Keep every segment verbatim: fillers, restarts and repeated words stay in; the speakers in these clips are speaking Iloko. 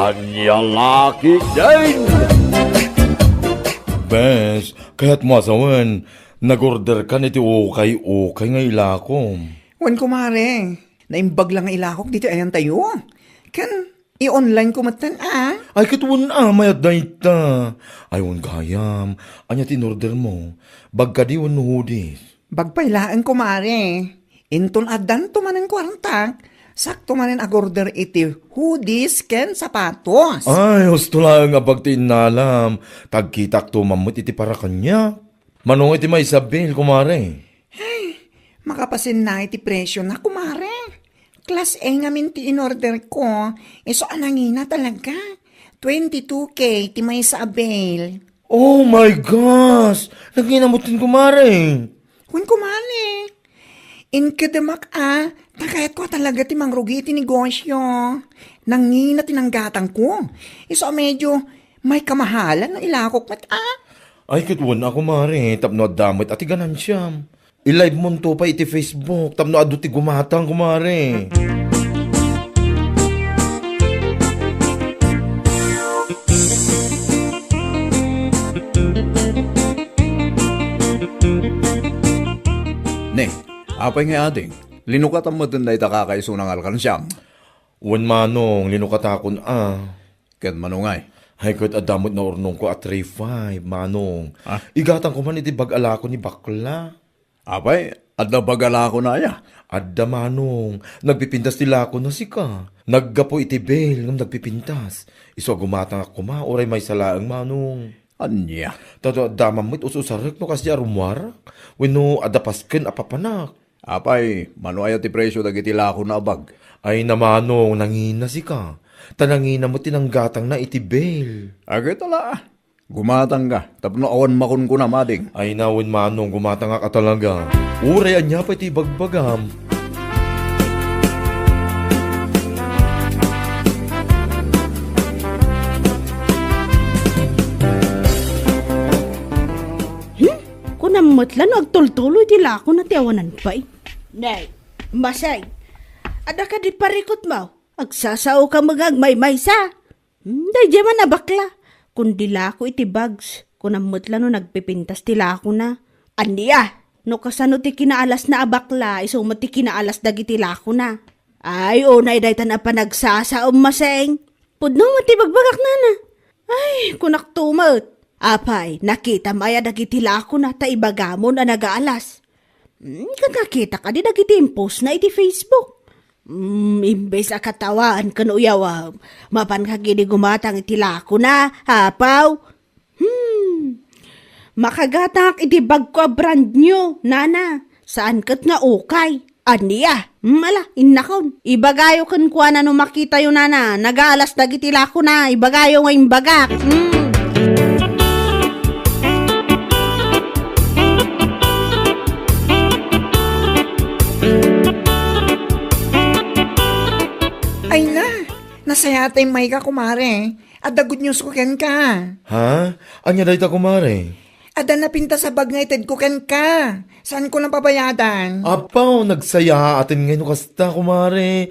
Ania la ketdin? Bes, kayatmo a sawen, nag-order kan iti ukay-ukay nga ilako. Wen, kumare, naimbag la nga ilakok ditoy ayantayo. Ken i-online ko metten, a. Ay, ket wen a, mayat dayta. Ay, wen gayam, ania ti in-order mo? Bag kadi wenno hoodies? Bag pay laeng, kumare. Inton addanto manen kuartak, sakto manen ag-order iti hoodies ken sapatos. Ay, husto laeng a bag ti innalam. Ta agkitakto man met iti para kaniak. Mano nga iti maysa a bill, kumare? Ay, makapasenna iti presiona, kumare. Class A ngamin ti in-order ko. Isu a nangina talaga. Twenty-two K ti maysa a bill. Oh my gosh! Nangina metten, kumare. Wen, kumare. Inkedemak a, ta kayatko a talaga ti mangrugi iti negosyo. Nangina ti nanggatangko. Isu a medyo may kamahalan no ilakok met a. Ay, ket wen a, kumare, tapno adda met a ti ganansiam. I-live monto pay iti Facebook tapno adu ti gumatang, kumare. Ne, apay nga ading? Linukatam metten dayta kakaisuna nga alkansiam? Wen, manong, linukatakon a. Ket mano ngay? Ay, ket adda met naurnongko a three five, manong. Ah? Igatangko man iti bag a lako ni bakla. Apay, adda bag a lakona aya? Adda, manong. Nagpipintas ti lakona sika. Naggapu iti bill ngem nagpipintas. Isu a gumatangak koma, uray maysa laeng, manong. Ania? Ta adda man met us-usarek no kasdi a rummuarak. Wenno adda pasken a papanak. Apay, mano aya ti presio dagiti lakona a bag? Ay na, manong, nangina sika. Ta nangina met ti nanggatangna iti bill. Agay tala. Gumatangka tapno awan makunkuna, ading. Ay na wen, manong, gumatangak a talaga. Uray ania pay ti ibagbagam. Hmm? Kunam met la no agtultuloy ti lakona ti awanan pay. Nay, Masay, adda kadi parikutmo? Agsasaoka met nga agmaymaysa. Hmm, daydiay man a bakla. Kun di lako iti bags, kunam met la no nagpipintas ti lakona. Ania? No kasano ti kinaalasna a bakla, isu met ti kinaalas dagiti lakona. Ay, unay daytan a panagsasaom, Maseng. Pudno met ti bagbagak, nana. Ay, kunakto met. Apay, nakitam aya dagiti lakona ta ibagamon a nagaalas? Hmm, ket nakita kadi dagiti impostna iti Facebook? Hmm, imbes a katawaan ken uyawem, mapanka kadi gumatang iti lakona, apaw? Hmm, makagatangak iti bagko a brand new, nana. Saan ket nga ukay. Ania? Hmm, ala, innakon. Ibagayo kenkuana no makitayo, nana. Nagaalas dagiti lakona. Ibagayo nga imbagak. Hmm. Ay na, nasayaat a immayka, kumare. Adda good news ko kenka. Ha? Ania dayta, kumare? Adda napintas a bag nga itedko kenka. Saanko a pabayadan? Apaw, nagsayaaten ngay no kasta, kumare.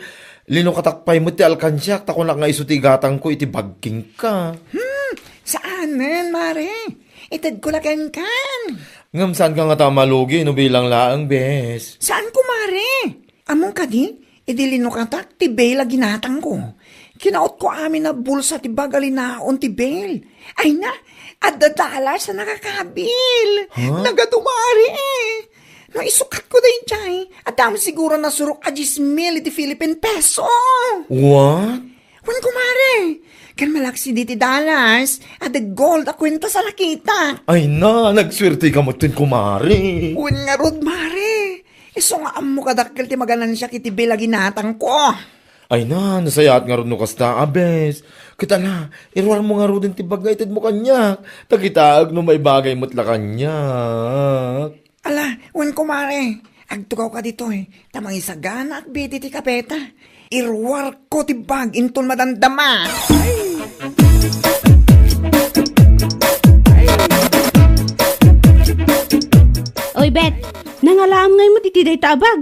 Linukatak pay met ti alkansiak, ta kunak nga isu ti igatangko iti bag kenka. Hmm, saanen, mare. Itedko la kenka. Ngem saanka ngata a malugi no bilang laeng, bes. Saan, kumare? Ammom kadi, idi linukatak ti bill a ginatangko, kinautko amin a bulsa ti bag a linaon ti bill. Ay na, adda dollars a nakakabil. Ha? Nagadu, mare. No isukatko daydiay, adda siguro nasurok a diez mil iti Philippine peso. What? Wen, kumare, ken malaksid iti dollars, adda gold a kuenta a nakitak. Ay na, nagsuerteka metten, kumare. Wen ngarud, mare. Isu nga ammo kadakkel ti maganansiak iti bill a ginatangko. Ay na, nasayaat ngarud no kasta, abes. Ket ala, iruarmo ngaruden ti bag nga itedmo kaniak. Ta kitaek no maibagay met la kaniak. Ala, wen, kumare, agtugawka ditoy, ta mangisaganaak bit iti kapeta. Iruarko ti bag inton madamdama. Oy, Bet, nangalaam ngay met iti dayta a bag?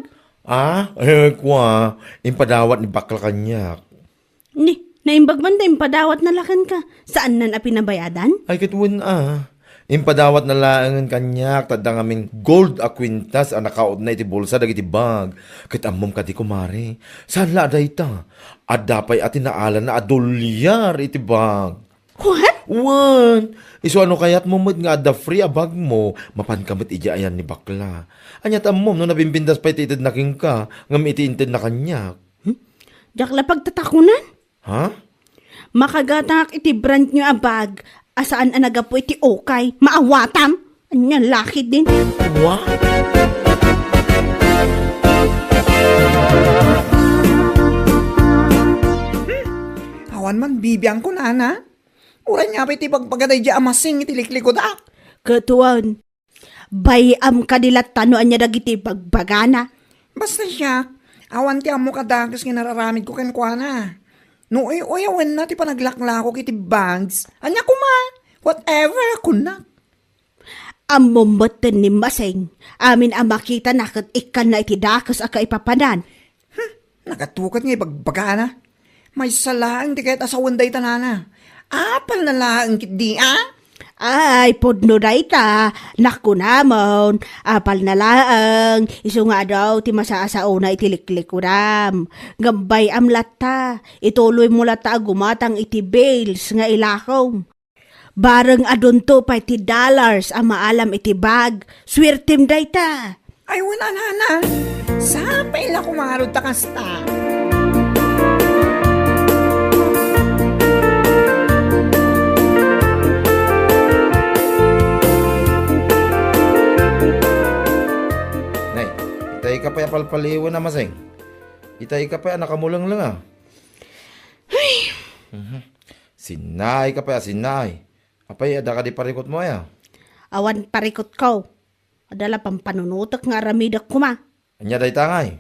Ah, eh, kua, impadawat ni bakla kaniak. Ni, Naimbag man ta impadawatna la kenka. Saannan a pinabayadan? Ay, ket wen a. Impadawatna laengen kaniak, ta adda ngamin gold a kwintas a nakautna iti bulsa dagiti bag. Ket ammom kadi, kumare, saan la a dayta. Adda pay a tinaalana a dolyar iti bag. What? Wen, isu a no kayatmo met nga adda free a bagmo, mapanka met idiay ayan ni bakla. Ania ti ammom no nabimbindas pay ti itedna kenka, ngem iti intedna kaniak? Hmm? Diak la pagtatakunan? Ha? Makagatangak iti brand new a bag a saan a nagapu iti ukay. Maawatam? Ania la ketdin? Wa? Hmm. Awan man bibiangko, nana. Uray nga pay ti bagbaga daydiay a masing iti liklikudak. Ket wen, bay-am kadi latta no ania dagiti bagbagana. Basta siak, awan ti ammok a dakes nga inararamidko kenkuana. No uy-uyawenna ti panaglaklakok iti bags, ania koma, whatever a kunak. Ammom metten ni Maseng, amin a makitana ket ikkanna iti dakes a kaipapanan. Hmm, nagatuket nga ibagbagana. Maysa laeng ti kayat a sawen dayta, nana. Apalna laeng ketdi a? Ay, pudno dayta. Nakunamon, apalna laeng, isu nga adu ti masaasaona iti liklikudam. Ngem bay-am latta, ituloymo latta a gumatang iti bills nga ilakom. Bareng adunto pay ti dollars a maalam iti bag, suertem dayta. Ay, wen a, nana. Sapay la koma ngarud ta kasta. Nay, itay ka pay a palpaliwen a Maseng. Itay ka pay a nakamulengleng a. Ay! Mhm. Sinnaay ka pay a sinnaay. Apay, adda kadi parikutmo aya? Awan parikutko. Adda la pampanunotek nga aramidek koma. Ania dayta ngay?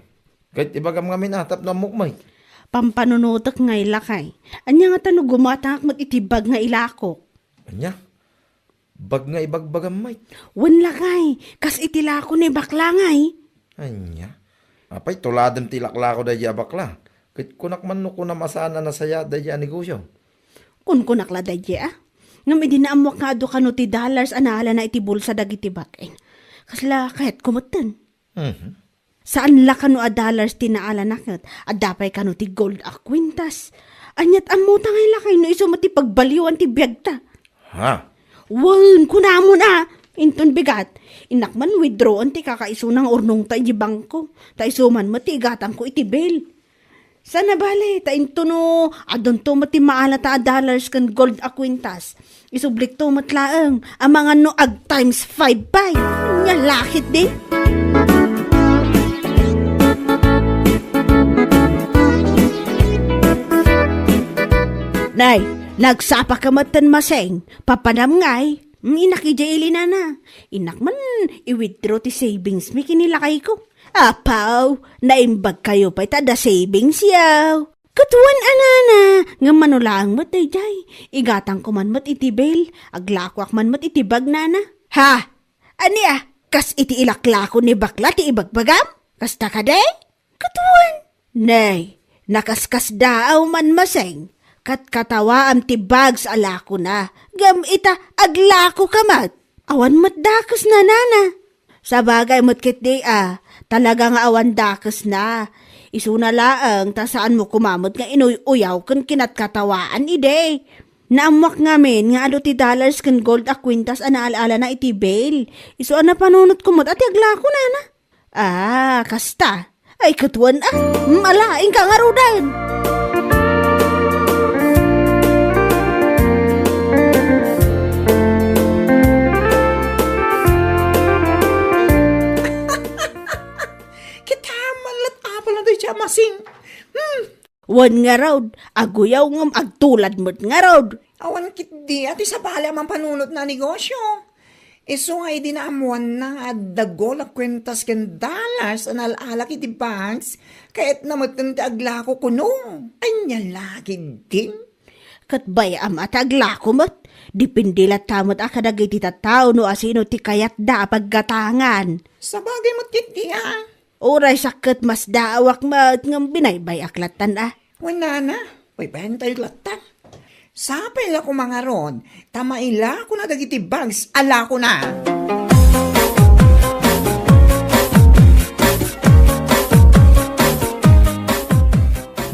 Ket ibagam ngamin a, tapno ammok met. Pampanunotek ngay, lakay. Ania ngata no gumatangak met iti bag nga ilakok? Ania? Bag nga ibagbagam met? Wen, lakay, kas iti lako ni bakla ngay. Ania? Apay, tuladem ti ilaklako daydiay a bakla. Ket kunak man no kunam a saan a nasayaat daydiay a negosio. Kunkunak la daydiay a. Ngem idi naammuak nga adu kano ti dollars a naalana iti bulsa dagiti bag-en, kasla kayatko metten. Mhm. Saan la kano a dollars ti naalana ket adda pay kano ti gold a kwintas. Aniat ammota ngay, lakay, no isu met ti pagbalioan ti biagta? Ha? Wen, kunamon a, inton bigat, innak man withdrawan ti kakaisuna nga urnongta iti bangko, ta isu man met ti igatangko iti bill. Saan a bale, ta intono adunto met ti maalata a dollars ken gold a kwintas. Isublikto met laeng, amangan no ag times five pay. Nia la ketdi? Nay, nagsapa ka met ten Maseng, papanam ngay. Mm, innak idiay ili, nana. Innak man i-withdraw ti savings mi ken ni lakayko. Apaw, naimbag kayo pay ta adda savings yaw. Ket wen a, nana, ngem mano laeng met daydiay. Igatangko man met iti bill, aglakoak man met iti bag, nana. Ha? Ania? Kas iti ilaklako ni bakla ti ibagbagam? Kasta kadi? Ket wen, nay, nakaskasdaaw man Maseng, ket katawaam ti bags a lakona, ngem ita, aglako ka met. Awan met dakesna, nana. Sabagay met ketdi a, talaga nga awan dakesna. Isuna laeng ta saanmo koma met nga inuy-uyaw ken kinatkatawaan idi. Naammuak ngamin nga adu ti dollars ken gold a kwintas a naal-alana iti bill. Isu a napanunotko met a ti aglako, nana. Ah, kasta. Ay, ket wen a. Mala, inka ngaruden. Kita man lat apal na dayta a masing. Hmm. Wen ngarud, aguyaw ngem agtulad met ngarud. Awan ketdi a ti sabali a mampanunotna a negosio. Isu nga idi naammoanna nga adda gold a kwintas ken dollars a naal-alak iti banks, kayatna metten ti aglako kuno. Ania la ketdin? Ket bay-am a ti aglako met. Depende latta met a kadagiti tattao no asino ti kayatda a paggatangan. Sabagay met ketdi a. Uray sakket masdaawak met ngem binaybay-ak lattan a. Wen nana, Paypayantayo latta. Sapay la koma ngarud, ta mailakona dagiti bags a lakona.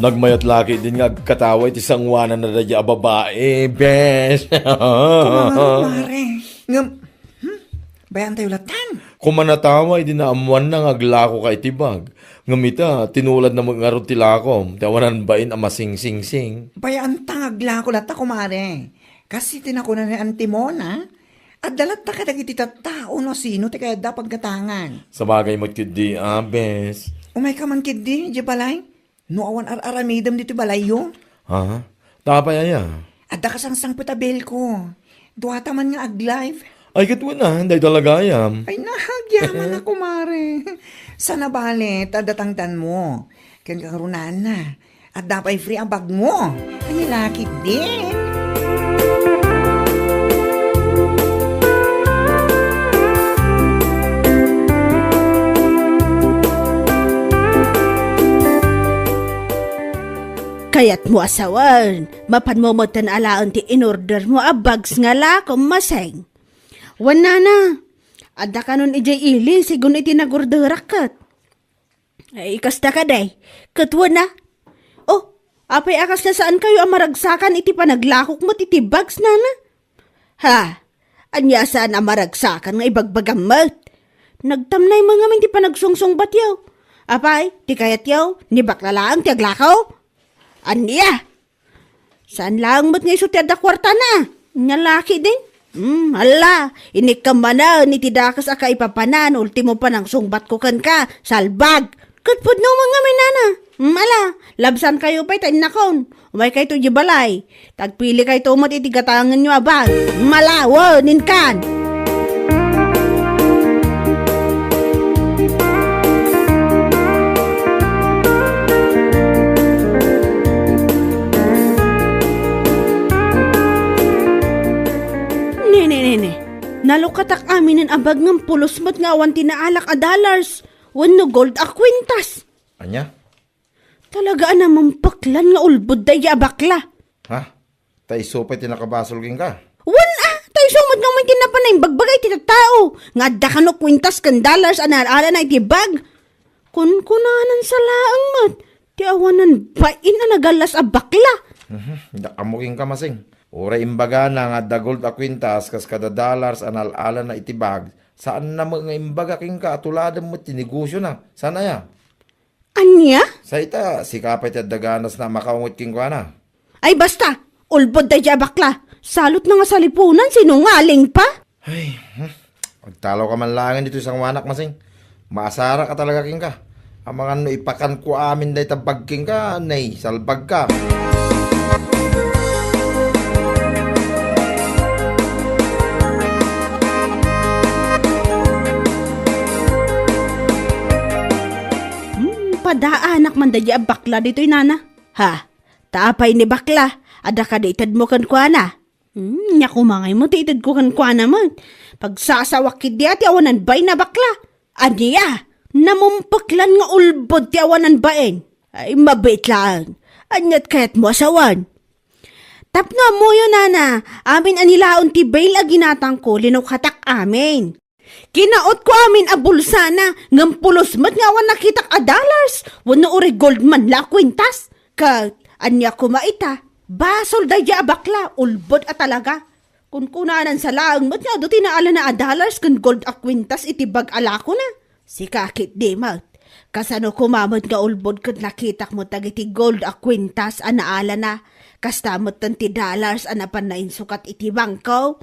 Nagmayat la ketdin nga agkatawa iti sangoananna daydiay a babai, bes. Koma ngarud, mare. Ngem, hmm? Bayantayo latta. Koma natawa idi naammoanna nga aglakoka iti bag. Ngem ita, tinuladna met ngarud ti lakom, ti awanan bain a masingsingsing. Bayaanta nga aglako latta, kumare. Kas iti nakuna ni Auntie Mona, adda latta kadagiti tattao no sino ti kayatda a paggatangan. Sabagay met ketdi, a, bes. Umayka man ketdi, idiay balay. No awan ar-aramidem ditoy balayyo? Ha? Apay aya? Adda kasangsangpet a bilko. Duata man nga ag-live. Ay, ket wen a, dayta la gayam. Ay, nagyaman a, kumare. Saan a bale, ta adda tangdanmo. Ken kangrunaan na. Adda pay free a bagmo. Ay, lakit din. Kayatmo a sawen, mapanmo metten alaen ti in-ordermo a bags nga lakom, Maseng. Wen, nana, adda kanon idiay ili, sigun iti nag-orderak ket. Ay, kasta kadi, ket wen a. Oh, apay a kasla saankayo a maragsakan iti panaglakok met iti bags, nana? Ha? Ania a saan a maragsakan nga ibagbagam met? Nagtamnay met ngamin ti panagsungsungbatyo. Apay, ti kayatyo, ni bakla laeng ti aglako? Ania? Saan laeng met nga isu ti adda kuartana? Ania lakit din? Hmm, ala, inikka manen iti dakes a kaipapanan, ultimo panangsungbatko kenka, salbag. Ket pudno met ngamin, nana. Hmm, ala, labsankayo pay ta innakon. Umaykayto idiay balay. Tagpilikayto met iti gatangenyo a bag. Mala, wen, inkan! Ne, ne, ne, ne. Nalukatak aminen a bag ngem pulos met nga awan ti naalak a dollars wenno gold a kwintas. Ania? Talaga a namempeklan nga ulbod daydiay a bakla. Ha? Ta isu pay ti nakabasol kenka? Wen a, ta isu met ngamin ti napan naimbagbaga iti tattao nga adda kano kwintas ken dollars a naalana iti bag. Kunkunanan sa laeng met ti awanan bain a nagallas a bakla. Mhm, dakamo kenka, Maseng. Uray imbagana nga adda gold a kwintas kas kada dollars a naalana iti bag, saanna met nga imbaga kenka a tuladem met ti negosiona. Saan aya? Ania? Sa ita, sika pay ti adda ganasna a makaungot kenkuana. Ay, basta! Ulbod daydiay a bakla! Salutna nga salipunan, sinungaling pa! Ay, hmm. Agtalawka man laengen ditoy sangoanak, Maseng. Maasarak a talaga kenka. Amangan no ipakanko amin dayta bag kenka, nay, salbagka. Hmm, padaanak man daydiay a bakla ditoy, nana. Ha? Ta apay ni bakla? Adda kadi itedmo kenkuana? Hmm, nia koma ngay met ti itedko kenkuana met. Pagsasawak ketdi a ti awanan bain a bakla. Ania? Namempeklan nga ulbod ti awanan bain. Ay, mabiit laeng. Aniat kayatmo a sawen? Tapno ammoyo, nana, amin a nilaon ti bail a ginatangko, linukatak amin. Kinaotko amin a bulsana, ngem pulos met nga awan nakitak a dollars, wenno uray gold man la a kwintas. Ket ania koma ita, basol daydiay a bakla, ulbod a talaga. Kunkunanan sa laeng met nga adu ti naalana a dollars ken gold a kwintas iti bag a lakona. Sika ketdi met. Kasano koma met nga ulbod ket nakitak met dagiti gold a kwintas a naalana? Kasta metten ti dollars a napan nainsukat iti bangko?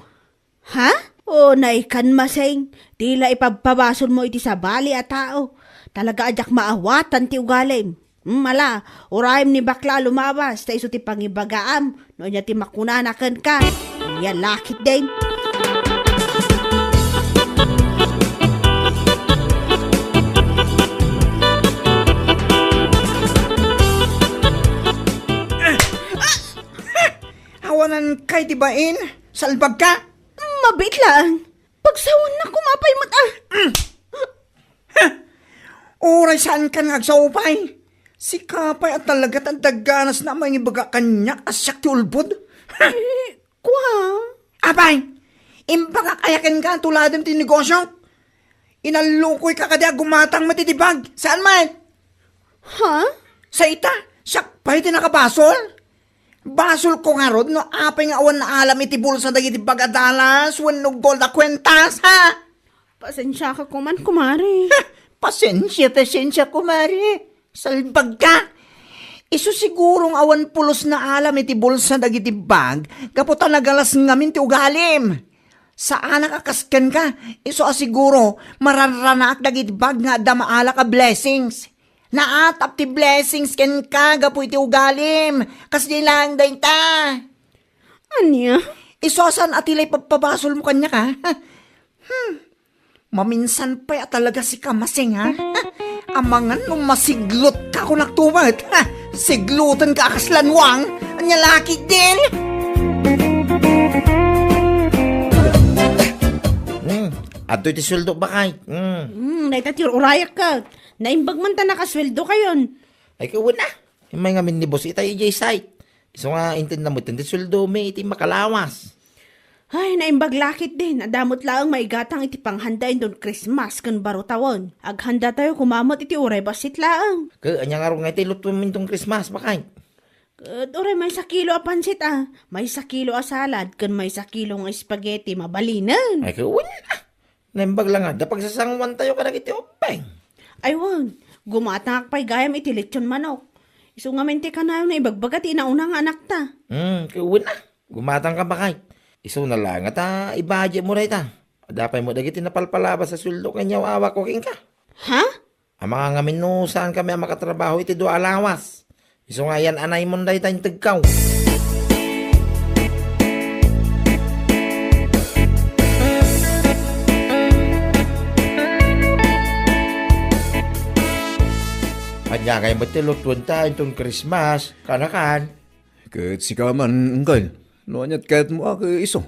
Ha? O, naikan, Maseng, ti la ipabpabasolmo iti sabali a tao. Talaga a diak maawatan ti ugalim. Hmm, ala, urayem ni bakla a lumabas, ta isu ti pangibagaam, no ania ti makunana kenka. Ania lakit din. Awanan kay ti bain, salbagka. Mabiit laeng. Pagsawannak koma pay met a. Uray saankan nga agsaupay. Sika pay a talaga ta daganasna a mangibaga kaniak a siak ti ulbod. Eh, kua? Apay, imbagak aya kenka a tuladem ti negosio? Inallukoyka kadi a gumatang met iti bag. Saan met? Ha? Sa ita, siak pay ti nakabasol? Basolko ngarud no apay nga awan naalam iti bulsa dagiti bag a dalas wenno gold a kuentas, ha? Pasensiaka koman, kumare. Ha! Pasensia, pasensia, kumare. Salbagka! Isu siguro nga awan pulos naalam iti bulsa dagiti bag gapu ta nagalas ngamin ti ugalim. Saanak a kas kenka, isu a siguro mararanaak dagiti bag nga adda maalak a blessings. Naatap ti blessings kenka gapu iti ugalim. Kasdi laeng dayta. Ania? Isu a saan a ti lay pagpabasolmo kaniak, ha? Hmm. Maminsan pay a talaga sika, Masing, ha? Amangan no masiglutka kunak tumet, ha? Siglutenka a kas lanwang. Ania la ketdin? Hmm, adtoy ti sueldo, bakay. Hmm. Hmm, dayta ti ur-urayak ket. Naimbag man ta nakasueldokayon. Ay, kawen a. Immay ngamin ni boss ita idiay site. Isu nga intedna met ti sueldomi iti makalawas. Ay, naimbag la ketdin. Adda met laeng maigatang iti panghanda inton Christmas ken baro tawen. Aghandatayo koma met iti uray bassit laeng. Ket ania ngarud nga iti lutuem inton Christmas, bakay? Ket uray maysa kilo a pansit a, maysa kilo a salad, ken maysa kilo nga spaghetti, mabalinen. Ay, kawen a. Naimbag la nga adda pagsasanguantayo kadagiti ubbing. Ay wen, gumatangak pay gayam iti lechon manok. Isu ngamin ti kanayon nga ibagbaga ti inauna nga anakta. Hmm, kawen a. Gumatangka, bakay. Isuna la nga ta ibudgetmo dayta. Adda pay met dagiti napalpalabas a sueldo nga inyawawakko kenka. Ha? Amangan ngamin no saankami a makatrabaho iti dua a lawas. Isu nga ayan-anaymon dayta integko. Ania ngay met ti lutuenta inton Christmas, kanakan? Ket sika man, Uncle, no ania't kayatmo a ket isu?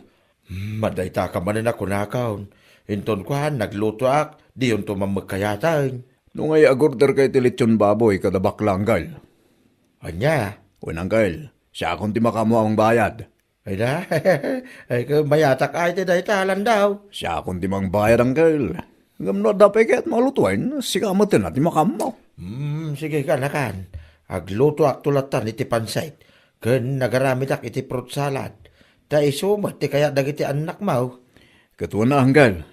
Hmm, adda ita ka manen a kunakon. Inton kuan, naglutoak, diyonto man met kayaten. No ngay agorderka iti lechon baboy kada bakla, Uncle. Ania? Wen, Uncle, siakon ti makaammo a mangbayad. Ay na, ay, ket mayatak ay ti dayta, Landaw. Siakon ti mangbayad, Uncle. Ngem no adda pay kayatmo a lutoen, sika metten a ti makaammo. Hmm, sige, kanakan. Aglutoakto lattan iti pansit, ken nagaramidak iti fruit salad. Ta isu met ti kayat dagiti annakmo. Ket wen a, Uncle.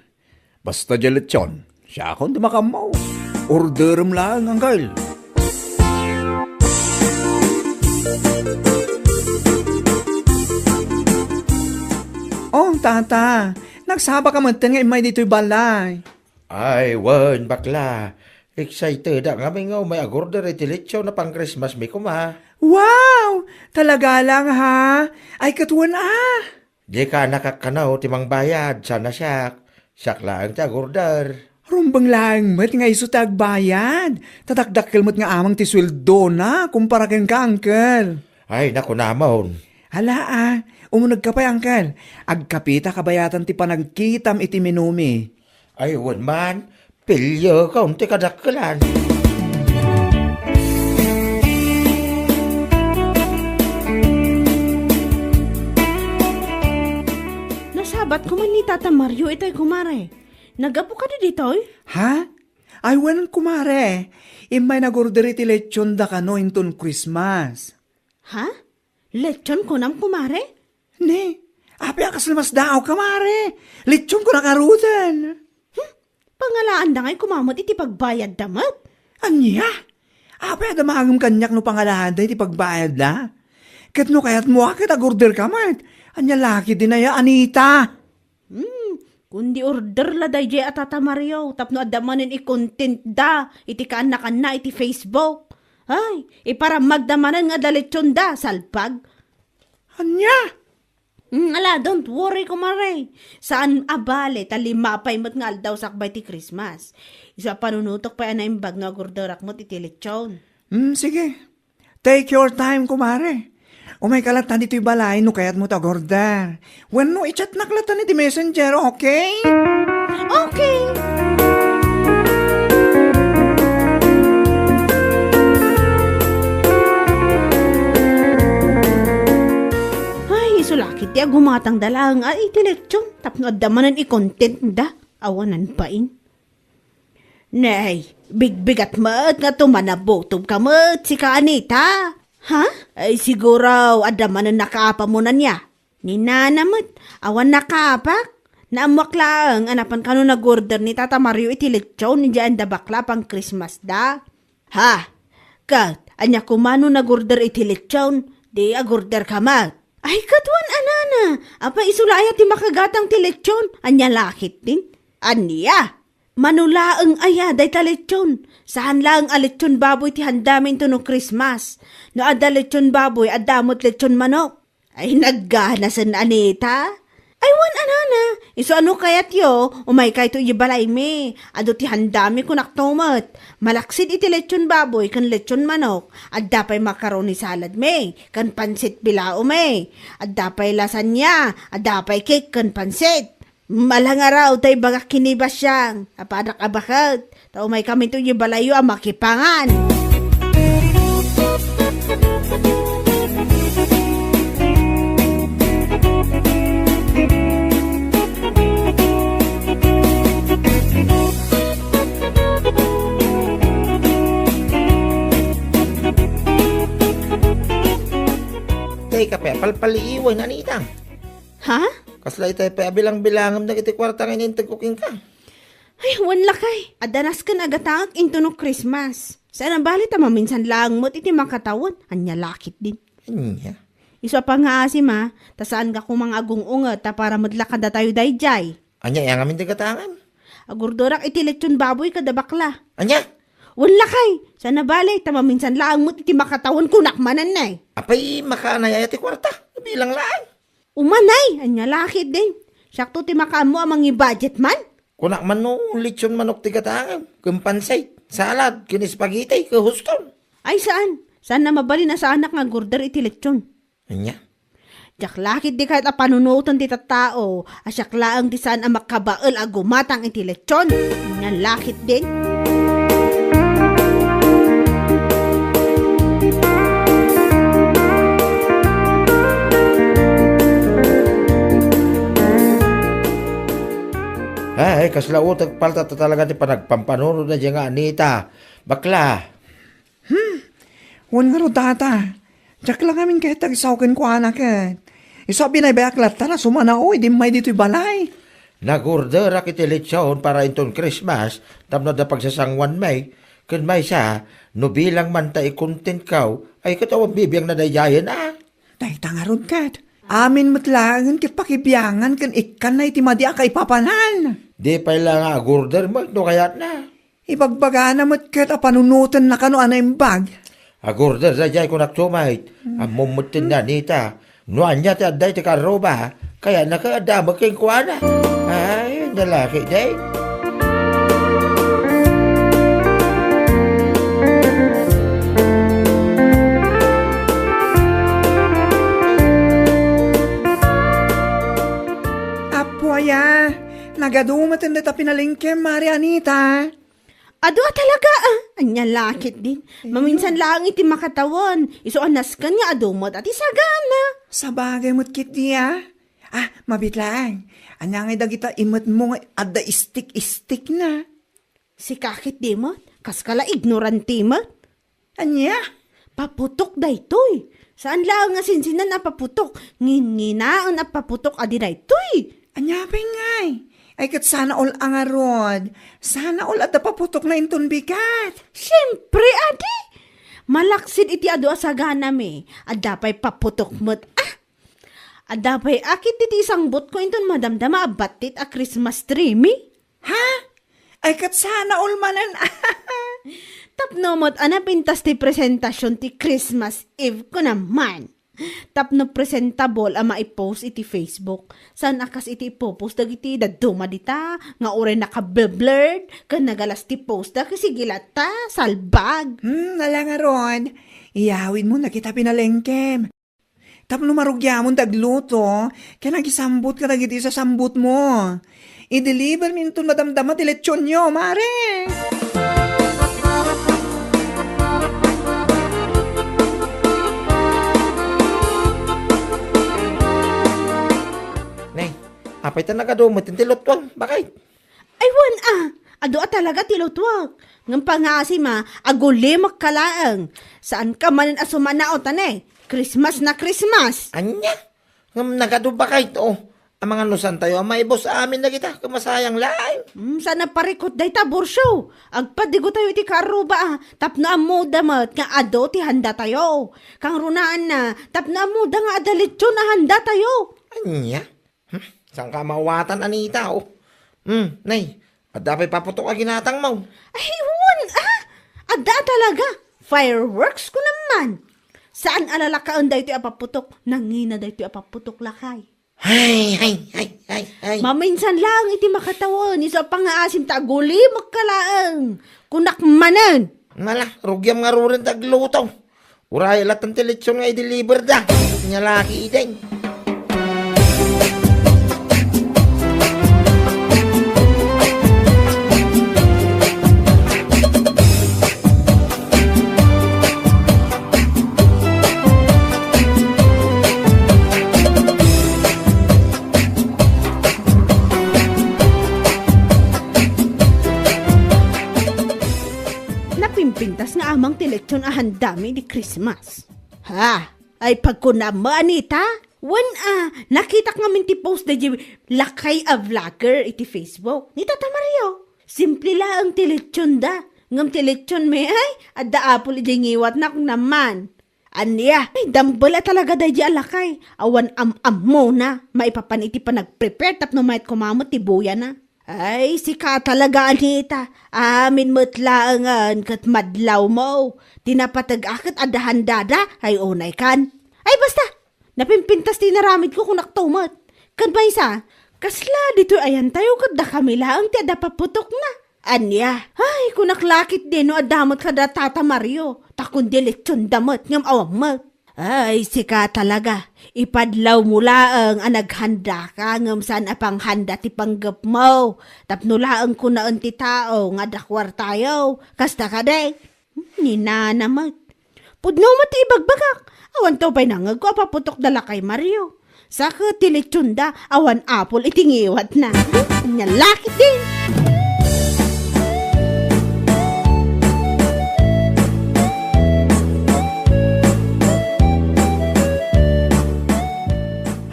Basta diay lechon, siakon ti makaammo. Orderem laeng, Uncle. Oh, Tata, nagsabaka metten nga immay ditoy balay. Ay, wen, bakla. Excited-ak ngamin nga umay agorder iti lechon a pang-Christmas mi koma. Wow! Talaga lang, ha? Ay, ket wen a. Dika nakakkano ti mangbayad, saan a siak. Siak laeng ti agorder. Rumbeng laeng met nga isu ti agbayad. Ta dakdakkel met nga amang ti sueldona kumpara kenka, Uncle. Ay, nakunamon. Hala, a, umunegka pay, Uncle. Agkapita kabayatan ti panagkitam iti menumi. Ay, wen man, pilio ka unti kadakkelan. Nasabat koman ni Tata Mario itay, kumare. Nagapu kadi ditoy? Ha? Ay, wen, kumare. Immay nagorder iti lechon da kano inton Christmas. Ha? Lechon kunam, kumare? Ne, apay a kasla masdaawka, mare? Lechon ko nakaruten. Hmm? Pangalaanda ngay koma met iti pagbayadda met. Ania? Apay a damagem kaniak no pangalaanda iti pagbayadda? Ket no kayatmo a ket agorderka met. Ania la ketdin aya, Anita? Hmm, kundi order la daydiay a Tata Mario tapno adda manen i-content da iti kaannakanna iti Facebook. Ay, iparammagda manen nga adda lechon da, salpag. Ania? Hmm, ala, don't worry, kumare. Saan a bale, ta lima pay met nga aldaw sakbay ti Christmas. Isu a panunutok pay a naimbag no agorderak met iti lechon. Hmm, sige. Take your time, kumare. Umayka latta ditoy balay no kayatmo ti agorder. Wenno i-chatnak latta iti messenger, okay? Okay. Ket ti agumatangda laeng a iti lechon tapno adda manen i-content da. Awanan bain. Nay, bigbigat met nga tumanabutob ka met, sika Anita. Ha? Ay, siguro, adda manen nakaapam mo ania? Ni Nana met, awan nakaapak. Naammoak laeng a napan kano nag-order ni Tata Mario iti lechon, idiay adda bakla a pang-Christmas da. Ha? Ket, ania koma no nag-order iti lechon, di ag-order ka met? Ay, ket wen a Nana, apay isu la aya ti makagatang ti lechon? Ania la ketdin? Ania? Mano laeng aya dayta lechon? Saan laeng a lechon baboy ti handami intono Christmas. No adda lechon baboy, adda met lechon manok. Ay, nagganasen, Anita. Ay, wen a Nana, isu a no kayatyo, umaykayto idiay balaymi. Adu ti handami, kunakto met. Malaksid iti lechon baboy ken lechon manok, adda pay macaroni saladmi, ken pansit bilaomi. Adda pay lasagna, adda pay cake ken pansit. Malangaraw tay bagak ken ni Basyang. Apadak a baket. Ta umaykaminto idiay balayyo a makipangan. Tay kape, palpaliiwen, Anita. Ha? Kasla itay pay a bilang-bilangem dagiti kuarta nga inintegko kenka. Ay, wen lakay. Adda nasken a gatangek intono Christmas. Saan a bali ta maminsan laeng met iti makatawen. Ania la ketdin? Ania? Isu a pangngaasim a, ta saanka koma nga agung-unget ta para met la kadatayo daydiay. Ania, aya ngamin ti gatangem? Ag-orderak iti lechon baboy kada bakla. Ania? Wen lakay. Saan a bali ta maminsan laeng met iti makatawen, kunak manen, ne. Apay, makaanay aya ti kuarta? Bilang laeng. Umanay, ania la ketdin? Siakto ti makaammo a mangi-budget man? Kunak man no lechon manok ti gatangem, ken pansit, salad, ken spaghetti, ken huston. Ay, saan. Saan a mabalin a saanak nga ag-order iti lechon. Ania? Diak la ketdi kayat a panunoten ti tattao a siak laeng ti saan a makabael a gumatang iti lechon. Ania la ketdin? Ay, kasla utek palta ta talaga ti panagpampanunotna diay nga Anita. Bakla. Hmm. Wen ngarud, Tata. Diak la ngamin ket agsaw kenkuana ket. Isu a binaybay-ak latta a sumanaw idi immay ditoy balay. Nag-orderak iti lechon para inton Christmas tapno adda pagsasanguanmi, ken maysa, no bilang man ta i-content-ko, ay ket awan bibiangna daydiayen a. Dayta ngarud ket, amin met laengen ket pakibiangan ken ikkanna iti madi a kaipapanan. Di pay la nga ag-order met no kayatna. Ibagbagana met ket a panunotenna kano a naimbag. Ag-order daydiay, kunak, tumay. Hmm. Ammom met ti nanita. No ania ti adda iti karruba, kayatna ket adda met kenkuana. Ay, ania la ketdi. Apo aya, nagadu met dayta pinalengkem, Mari Anita. Adu a talaga, ah. Ania la ketdin. Ayun. Maminsan laeng iti makatawen. Isu a nasken nga adu met a ti sagana. Sabagay met ketdi, ah. Ah, mabiit laeng. Ania ngay dagita imetmo nga adda istik-istikna? Sika ketdi met, kaska la ignorante met. Ania? Paputok daytoy. Saan laeng a sinsinan a paputok. Nginginaen a paputok a di daytoy. Ania pay ngay? Ay, ket sana all a ngarud. Sana all adda paputokna inton bigat. Siempre, adi. Malaksid iti adu a saganami, adda pay paputok met, ah. Adda pay a ketdi ti isangbutko inton madamdama a battit a Christmas tree mi. Ha? Ay, ket sana all manen. Tapno met a napintas ti presentasion ti Christmas Eve ko naman. Tapno presentable a maipost iti Facebook. Saan a kas iti ipopost dagiti dadduma dita, nga uray nakablurred, ken nagalas ti post da, ket sige latta, salbag. Hmm, ala ngarud. Iyawidmo dagita pinalengkem. Tapno marugiamon ti agluto, ken agisambut kadagiti sasambutmo. I-deliver mi inton madamdama ti lechonyo, Mare! Apay ta nagadu met ti lutwang, bakit? Ay, wen a, adu a talaga ti lutwak. Ngem pangaasim a, agulimekka laeng. Saanka manen a sumanaw ta ne, Christmas na Christmas. Ania? Ngem nagadu bakit, o? Amangan no saantayo a maibus amin dagita, ket masayang laeng. Hmm, saan a parikut dayta, Borsyo. Agpadigotayo iti kaarruba a, tapno ammoda met nga adu ti handatayo. Kangrunaanna, tapno ammoda nga adda lechon a handatayo. Ania? Hmm? Saanka a maawatan, Anita, o? Hmm, nay, adda pay paputok a ginatangmo? Ay, wen a! Adda a talaga. Fireworks kunam man. Saan a lalakaen daytoy a paputok. Nangina daytoy a paputok, lakay. Ay, ay, ay, ay, ay. Maminsan laeng iti makatawen, isu a pangaasim ta agulimekka laeng. Kunak manen. Nala, rugiam ngaruden ti agluto. Uray latta ti lechon nga i-deliver da. Nia la ketdin. Napimpintas nga amang ti lechon a handami idi Christmas. Ha? Ay, pagkunam, Anita? Wen a, nakitak ngamin ti post daydi lakay a vlogger iti Facebook. Ni Tata Mario. Simple laeng ti lechonda. Ngem ti lechon met ay, adda apol idiay ngiwatna kunam man. Ania, ay, dumbbell a talaga daydi a lakay. Awan am-ammona, maipapan iti panagprepare tapno mayat koma met ti buyana. Ay, sika talaga, Anita. Amin met laengen ket madlawmo. Ti napateg-ak ket adda handada, ay unay kan. Ay, basta, napimpintas ti inaramidko, kunakto met. Ken maysa, kasla ditoy ayantayo ket dakami laeng ti adda paputokna. Ania? Ay, kunak la ketdin no adda met kada Tata Mario. Ta kundi lechonda met, ngem awan met. Ay, sika talaga. Ipadlawmo laeng a naghandaka ngem saan a panghanda ti panggepmo. Tapno laeng kunaen ti tao nga adda kuartayo. Kasta kadi? Ni nana met. Pudno met ti ibagbagak. Awan to pay nangegko a paputok da lakay Mario. Sa ket ti lechonda, awan apol iti ngiwatna. Ania la ketdin.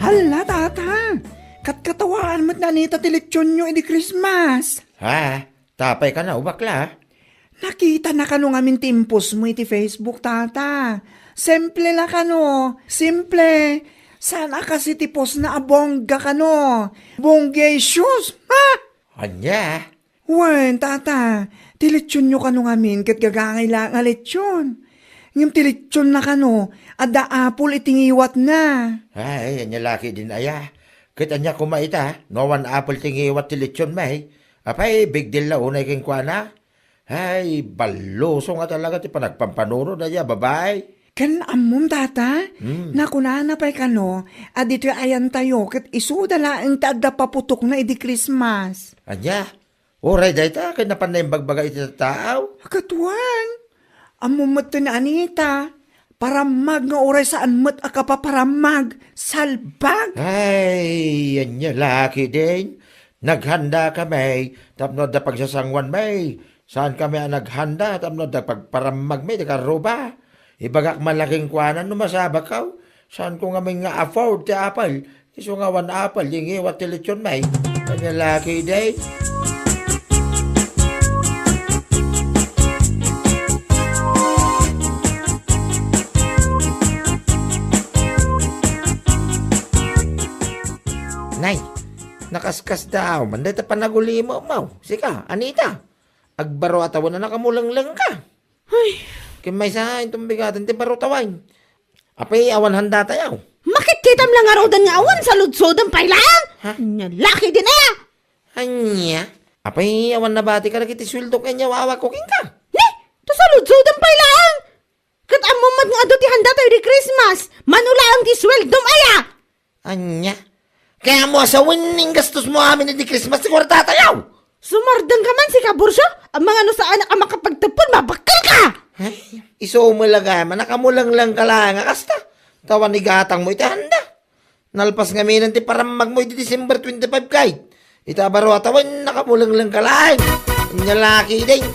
Hala, Tata! Katkatawaan met ni Anita ti lechonyo idi Christmas. Ha? Apay kano, bakla? Nakitana kano ngamin ti impostmo iti Facebook, Tata? Simple la kano. Simple. Saan a kas iti postna a bongga kano. Bonggisius. Ha? Ania? Wen, Tata, ti lechonyo kano ngamin ket gagangay la nga lechon. Ngem ti lechonna kano, adda apol iti ngiwatna. Ay, ania la ketdin aya. Ket ania koma ita, no awan apol ti ngiwat ti lechon met? Apay, big deal la unay kenkuana? Ay, balluso nga talaga ti panagpampanunod aya, babai. Ken ammom, Tata, Hmm. nakunana pay kano a ditoy ayantayo ket isuda laeng ti adda paputokna idi Christmas. Ania? Uray dayta ket napan naimbagbaga iti tattao? Katuan. Ammom met ni Anita, parammag nga uray saan met a kapaparammag, salbag. Ay, ania la ketdin. Naghandakami tapno adda pagsasangoanmi. Saankami a naghanda tapno adda pagparammagmi iti kaarruba. Ibagak man la kenkuana no masapulko. Saanko ngamin nga afford ti apol. Isu nga awan apol, di ngiwat ti lechonmi. Ania la ketdin. Nay, nakaskasdaaw man dayta panagulimmo. Sika, Anita, agbaro a tawen a nakamulenglengka. Ay. Ken maysa, inton bigaten ti baro tawen. Apay, awan handatayo? Makitkitam la ngaruden nga awan, saludsodem pay laeng. Ha? Ania la ketdin aya? Ania? Apay, awan nabati kadagiti sueldo ken yawawa ko kenka? Ni, ta saludsodem pay laeng. Ket ammom met nga adu ti handatayo idi Christmas. Mano laeng ti sueldom aya? Ania? Kayatmo a sawen, inggastosmo amin idi Christmas ti kuartatayo? Sumardengka man, sika, Borsyo? Amangan no saanak a makapagtedped, mabakkelka! Ay, isu met la gayam a nakamulenglengka laeng a kasta. Ta awan igatangmo iti handa. Nalpas ngamin ti parammagmo iti December twenty-five kay. Ita baro a tawen, nakamulengleng ka laeng. Anya laki, deng.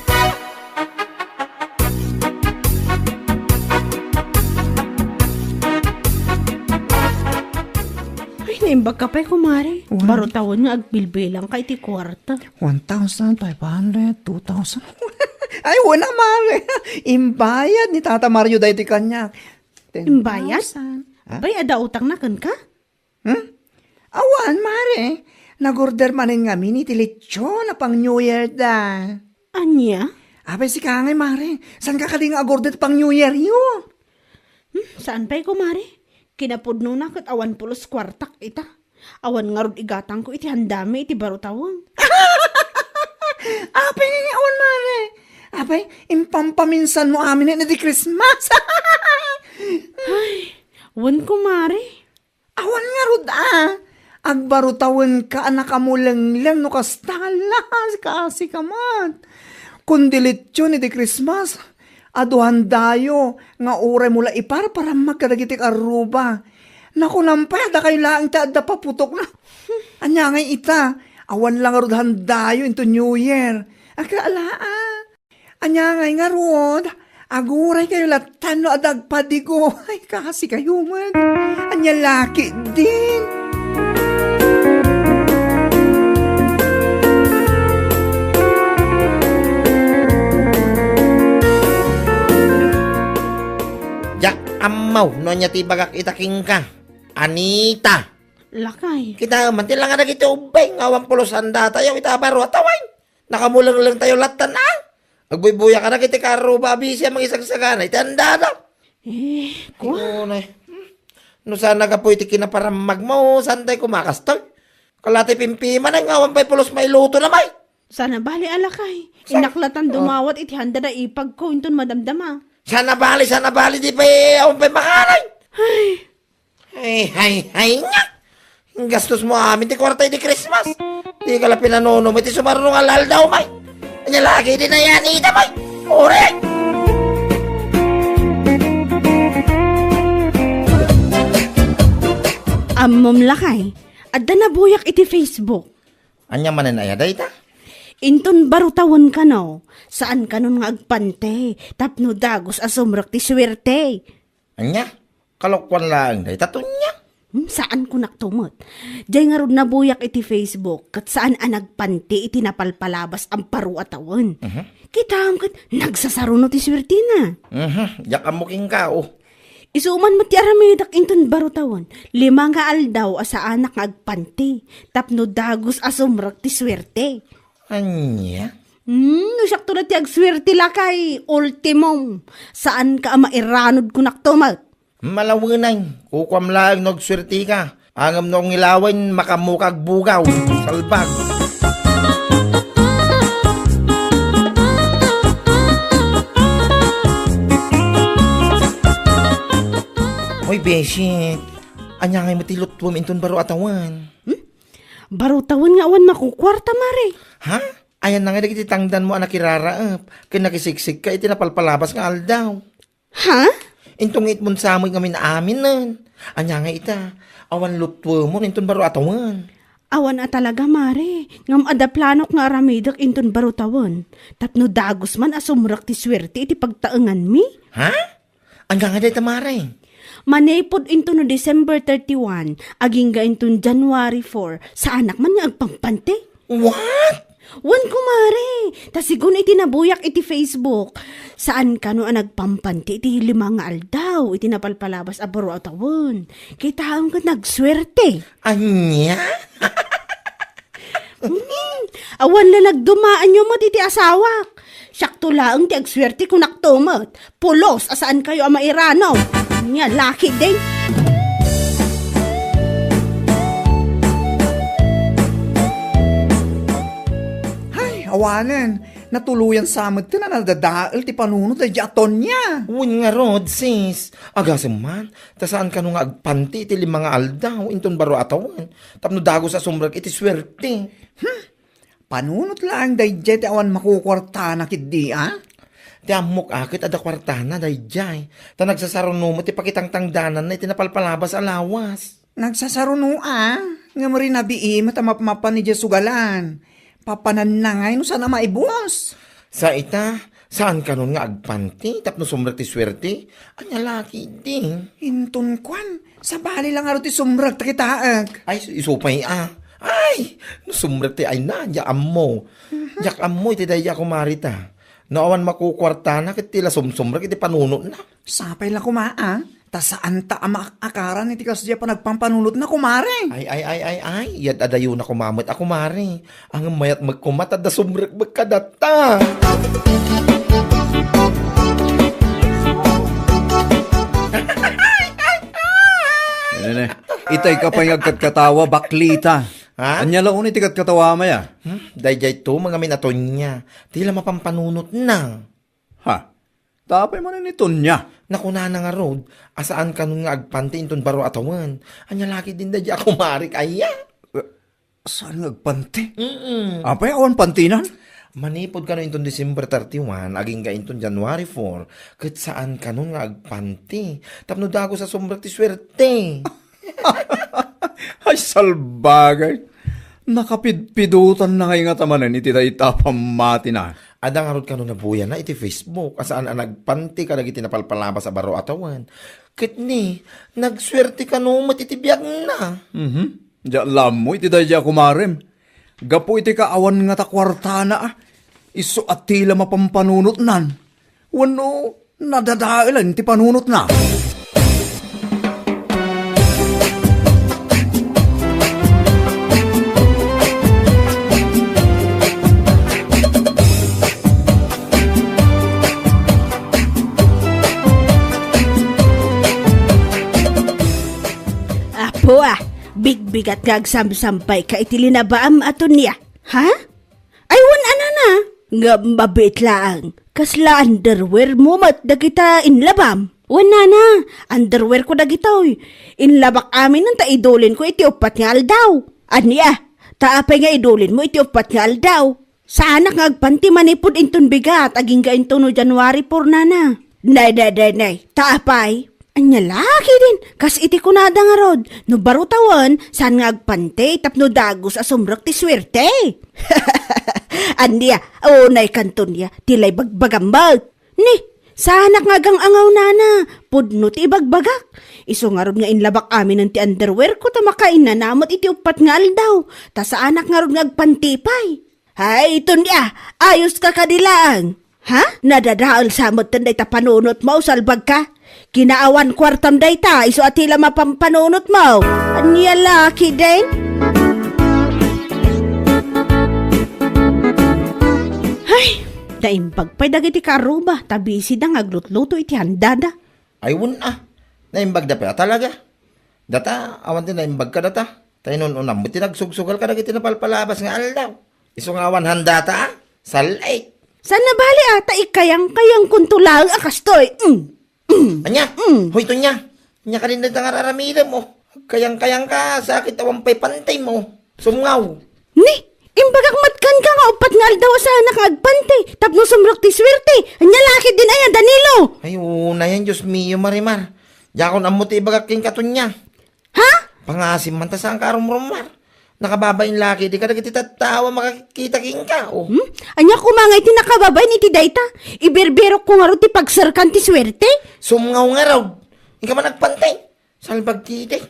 Ay, naimbag ka pay, kumare. Wan. Baro tawen nga agbilbilang ka iti kuarta. One thousand five hundred, two thousand. Ay, wen a, mare. Imbayad ni Tata Mario daytoy kaniak. Imbayad? Ten thousand. Ha? Bay, adda utangna kenka? Hmm? Awan, mare. Nag-order manen ngamin iti lechon a pang New Year da. Ania? Apay, sika ngay, mare. Saan ka kadi nga ag-order pang New Year yo? Hmm, saan pay, kumare? Kinapudnona ket awan pulos kuartak ita. Awan ngarud igatangko iti handami iti baro tawen. Apay, awan, mare. Apay, impampaminsanmo amin iti Christmas. Ay, wen, kumare. Awan ngarud a. Agbaro tawenka a nakamulengleng no kasta, las, kasi ka met. Kundi lechon iti Christmas, adu handayo nga uray mo la iparparammag kadagiti karruba. Nakunam pay, adda kayo laeng ti adda paputokna. Ania ngay ita, awan la ngarud handayo into New Year. Agka ala a. Ania ngay ngarud? Aguray kayo latan no adda agpadigo. Ay, kasi kayo met. Ania laki din. Diak ammo no ania ti ibagak ita kenka, Anita. Lakay. Kitaem man ti langa dagiti ubbing nga awan pulos handatayo ita baro a tawen. Nakamulengleng tayo latan a. Agbuybuyak a dagiti karruba a bisi a mangisagsagana iti handada. Eh, kua? Ay, unay. No saan a gapu iti kinaparammagmo, saan tay kumakastoy? Kalati pimpimanen nga awan pay pulos mailuto na may. Saan a bali a lakay. Sa- Innak latan Oh. dumawat iti handa da ipagko inton madamdama. Saan a bali, saan a bali, di pay awan pay makanay. Ay. Ay, ay, ay, nya! Gastos mo amin ti kuarta iti Christmas. Di ka la pinanunom iti sumaruno nga aldaw, may. Anya lagi di nayan ita, may. Ore! Ammom lakay, adda nabuyak iti Facebook. Anya manen aya dayta? Inton baro tawen kano, saan kanon nga agpante, tapno dagus a sumrek ti suerte. Anya? Kalokuan laeng dayta, Tonya? Hmm, saan ko naktumet. Jay ngarud nabuyak iti Facebook, ket saan a nagpanti iti napalpalabas a baro a tawen. Mhm. Kitaem ket nagsasaruno ti suertina. Mhm, diak ammo kenka, oh. Isu man met ti aramidek inton baro tawen, lima nga aldaw a saanak nga agpanti, tapno dagus a sumrek ti suerte. Ania? Hmm, no siakto la ti agsuerte lakay, ultimum. Saan ka a mairanod ko naktumet. Malawenay, kukuam laeng no agsuerte ka. Ngem no ngilawen, makammo ka agbugaw. Salbag. Oy, Beshi, ania ngay met ti lutwem inton baro a tawen? Hmm? Baro tawen nga awan makukuarta, mare. Ha? Ayanna ngay dagiti tangdanmo a nakiraraep ken nakisiksik ka iti napalpalabas nga aldaw? Ha? Inton nga itmon sa met ngamin aminen. Ania nga ita, awan lutwemon inton baro a tawen. Awan a talaga, mare. Ngem adda planok nga aramidek inton baro tawen. Tapno dagus man a sumrek ti suerte iti pagtaenganmi. Ha? Ania nga dayta, mare? Manipud inton December thirty-one, agingga inton January four, saanak man nga agpampante. What? Wen, kumare, ta sigun iti nabuyak iti Facebook, saan kano a nagpampante iti lima nga aldaw iti napalpalabas a baro a tawen. Kitaem ket nagsuerte. Ania? Hmm, awan la nagdumaanyo met iti asawak. Siakto laeng ti agsuerte ko naktumet. Pulos a saan kayo a mairano. Nia, laki din. Hay, awanen. Natuloyan sa met ti nadadael ti panunot daydi a Tonya. Wen ngarud, sis. Agasem man, ta saan kano nga agpanti iti lima nga aldaw inton baro a tawen, tapno dagus a sumrek iti suerte. Hmm. Panunot laeng daydiay ti awan makukuartana ketdi, a? Ti ammok a ket adda kuartana daydiay, ta nagsasaruno met ti pakitangtangdananna iti napalpalabas a lawas. Nagsasaruno a, ngem rinabii met a mapmapan idiay sugalan. Papananna ngay no saan a maibus. Sa ita, saan kanon nga agpanti tapno sumrek ti suerte? Ania la ketdi? Inton kuan, sabali la ngarud ti sumrek ta kitaek. Ay, isu pay a. Ay, no sumrek ti ay na, diak ammo. Mhm. Diak ammo iti daydiay a kumari ta. No awan makukuartana ket ti la sumsumrek iti panunotna. Sapay la koma a, ta saanta a maakaran iti kasdiay a panagpampanunotna, kumare. Ay, ay, ay, ay, ay, iyad-adayona koma met a kumare. Ngem mayat met koma ta adda sumrekmek kadata. Nene, itay ka pay nga agkatkatawa, baklita. Ha? Ania la unay ti katkatawam aya? Hmm? Daydiay to, mangamin a Tonia. Ti la mapampanunotna. Ha? Ta apay manen ni Tonia? Nakunana ngarud, a saan kanon nga agpanti inton baro a tawen. Ania la ketdin daydiay a kumarik aya? Eh, saan nga agpanti? Mm-mm. Apay awan pantinan? Manipud kano inton December thirty-one, agingga inton January four, ket saan kanon nga agpanti. Tapno dagus a sumrek ti suerte. Ay, salbagay. Nakapidpidutan na ngay nga tamanen iti dayta a pammatina. Adda ngarud kano nabuyana iti Facebook, a saan a nagpanti kadagiti napalpalabas a baro a tawen. Ket ni, nagsuerte kano met iti biagna. Mhm. Diak la ammo iti daydiay a kumarem. Gapu iti kaawan ngata kuartana, a, isu a ti la mapampanunotnan. Wenno nadadaelen ti panunotna. Apo, a, bigbigat nga agsamsampay ka iti linabaam a Tonia. Ha? Ay, wen a nana, ngem mabiit laeng. Kasla underwear mo met dagita inlabam? Wen nana, underwear ko dagitoy. Inlabak aminen ta idulin ko iti uppat nga aldaw. Ania, ta apay nga idulin mo iti uppat nga aldaw? Saanak nga agpanti manipud inton bigat, agingga inton no January four nana. Nay, nay, nay, nay, ta apay? Ania la ketdin, kas iti kunada ngarud, no baro tawen, saan nga agpanti tapno dagus a sumrek ti suerte? Ania, unay kanton ya, ti la ibagbagam met. Ni, saanak nga agang-angaw nana, pudno ti ibagbagak. Isu ngarud nga inlabak aminen ti underwear ko ta makainana met iti uppat nga aldaw, ta saanak ngarud nga agpanti pay. Hay, Tonia, ayos ka kadi laeng. Ha? Nadadael sa met dayta panunot mo, salbag ka? Kinaawan kuartam dayta, isu a ti la mapampanunot mo. Ania la ketdin? Hay, naimbag pay dagiti karuba, ta busy da nga aglutluto iti handada. Ay, wen a. Naimbag da pay a talaga. Data, awan ti naimbag kadata. Ta inun-unam met ti nagsugsugal kadagiti napalpalabas nga aldaw. Isu nga awan handata, a? Sal-, ay. Saan nabali a, ta ikayang-kayang kunto laeng a kastoy. Mm. Mm. Ania? Mm. Hoy, Tonia. Ania kadin dayta nga ar-aramidem, o? Agkayang-kayang ka, sakit awan pay pantim, o. Sumngaw. Ni, imbagak met kenka nga uppat nga aldaw a saanak nga agpanti, tapno sumrek ti suerte. Ania la ketdin aya, Danilo? Ay, unayen, Dios mio, Marimar. Diakon ammo ti ibagak kenka, Tonia. Ha? Pangasim man ta saanka a rumrumar. Nakababain la ketdi kadagiti tattao a makakita kenka, o. Hmm? Ania koma nga iti nakababain iti dayta? Iberberok ko ngarud ti pagserkan ti suerte? Sumngaw ngarud. Inka man agpanti. Salbag ketdi.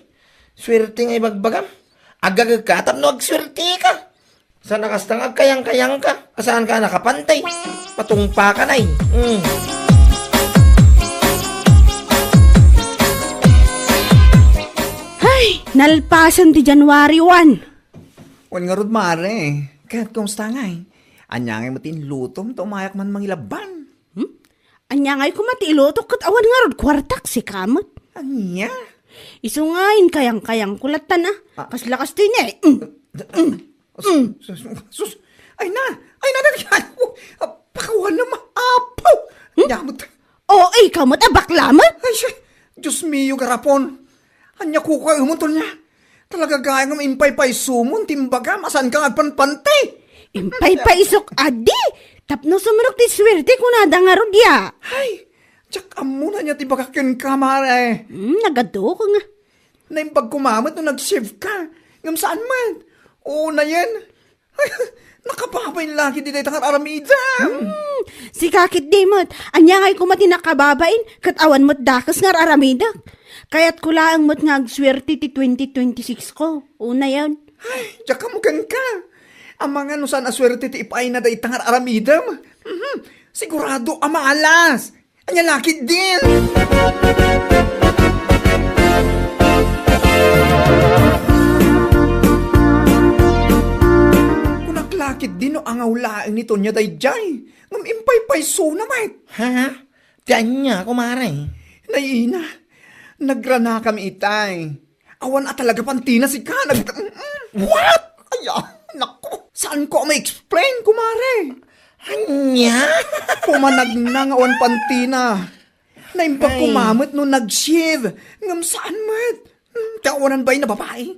Suerte nga ibagbagam. Agagek ka tapno agsuerte ka. Saan a kasta nga agkayang-kayang ka. A saan ka a nakapanti. Patungpa ka nay. Mm. Hay, nalpasen ti January one. Wen ngarud, mare. Ket kumusta ngay? Ania ngay met ti inlutom ta umayak man mangilaban? Hmm? Ania ngay koma ti ilutok ket awan ngarud kuartak, sika met? Ania? Isu nga inkayang-kayangko lattan a. Ah. Kasla kastoy ni. Mm. Mm. Sus, sus, sus. Ay na, ay na, dati, ay, oh, ah, pakawan na ma-, apo. Hmm? Ania met? O, ikaw met a bakla met? Ay, siya, Dios mio, garapon. Ania kukuaemon, Tonia? Talaga gayam nga impaypaysumon ti imbagam a saanka nga agpanpanti. Impaypaysok adi, tapno sumrek ti suerte kunada ngarud ya. Ay, diak ammo no ania ti ibagak kenka, mare. Hmm, nagadok nga. Naimbag koma met no nag-shave ka. Ngem saan met. Unayen. Nakababain la ketdi dayta nga ar-aramidem. Hmm, sika ketdi met. Ania ngay koma ti nakababain, ket awan met dakes nga ar-aramidek. Kayatko laeng met nga agsuerte ti twenty twenty-six ko. Unayen. Ay, diak ammo kenka. Amangan no saan a suerte ti ipaayna dayta nga ar-aramidem. Mhm. Sigurado a maalas. Ania la ketdin? Kunak la ketdin no angaw laeng ni Tonia daydiay. Ngem impaypaysona met. Ha? Ti ania, kumare? Nay ina, nagranakami itay. Awan a talaga pantina sika. Nag-, mm, mm. What? Ay, ah, naku. Saanko a ma-explain, kumare. Ania? Pumanagna nga awan pantina. Naimbag Ay. koma met no nag-shave. Ngem saan met. Hmm, ti awanan bain a babai.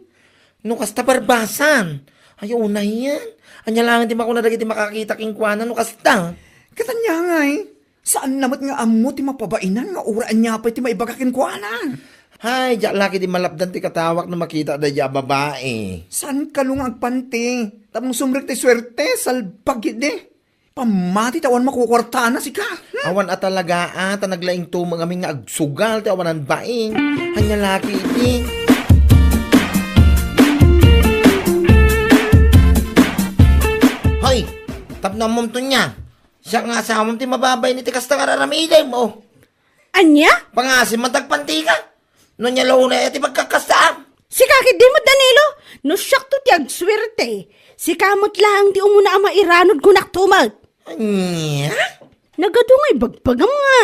No kasta, barbasan. Ay, unayen. Ania laeng ti makuna dagiti makakita kenkuana no kasta? Ket ania ngay? Saan na met nga ammo ti mapabainan nga uray ania pay ti maibaga kenkuana. Hay, diak la ketdi malapdan ti katawak no makita daydiay a babai. Saan kano nga agpanti? Tapno sumrek ti suerte, salbag ketdi. Pammati ta awan makukuartana sika. Hmm? Awan a talaga, a, ta naglaing tumeng amin nga agsugal ti awanan bain. Ania la ketdi. Hoy, tapno ammom, Tonia. Siak nga asawam ti mababain iti kasta nga ar-aramidem, o. Ania? Pangasim man ta agpantika. No ania la unay ti pagkakastaam? Sika ketdi met, Danilo. No siakto ti agsuerte, sika met laeng ti umuna a mairanod, kunakto met. Ania? Nagadu nga ibagbagam nga.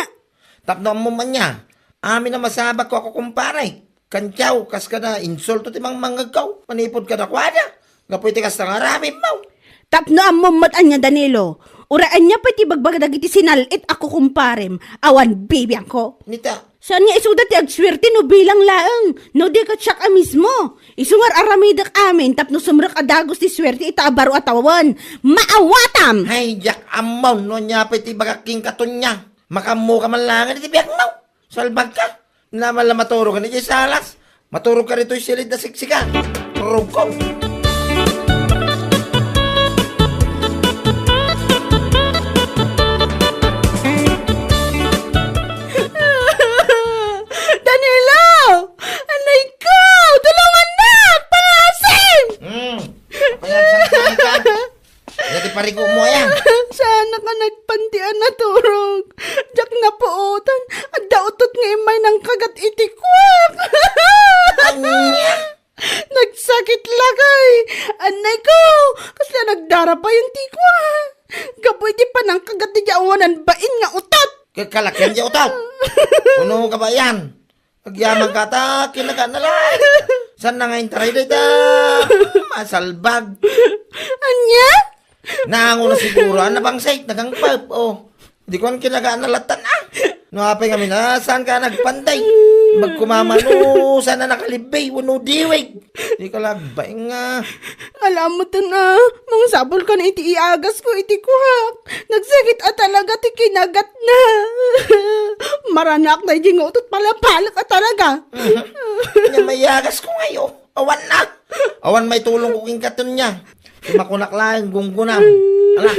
Tapno ammom ania, amin a masabakko a kukumpare. Kantiaw, kas kada insulto ti mangmangngegko manipud kadakuada. Gapu iti kasta nga aramidmo. Tapno ammom met ania, Danilo, uray ania pay ti ibagbaga dagiti sinal-it a kukumparem, awan bibiangko. Nita. Saan nga isuda ti agsuerte no bilang laeng, no di ket siak a mismo. Isu nga ar-aramidek amin tapno sumrek a dagus ti suerte ita a baro a tawen. Maawatam! Hay, diak ammo no ania pay ti ibagak kenka, Tonia. Makaammoka man laeng iti biagmo. Salbagka. Naman la maturog ka idiay salas. Maturog ka ditoy silid a siksika. Turogko. Danilo! Anay ko! Tulungannak! Pangasim! Hmm. Pangasim ka. Ania ti parigmo aya? Saanak a nagpanti a naturog. Diak napuotan. Adda utot nga immay nangkagat iti kuak. Ania? Nagsakit lakay. Anay ko, kasla nagdarapayan ti kuak. Gapu iti panangkagat ti awanan bain nga utot. Kakalakian ti utot. Uno ka ba yan? Agyaman ka ta, kinagana la. Saan na nga intaray dayta? Masalbag. Anya? Nango na siguro, ah, nabangsay, nagangpap, oh. Di ko ang kinagana latan, ah. No, apay nga mina, saan ka nagpanday? Magkumamano, saan na nakalibay, wano diwig? Di ka lagbaing, ah. Alam mo to na, mangsapol ka na iti iagas ko, iti kuhak. Nagsakit a talaga ti kinagat na. Maranak na iti nga utot palapalak a talaga. Mhm. Nya mayagas ko ngayo. Awan na. Awan may tulong ko king katon niya. Ti makunak laeng gunggunam. Ala,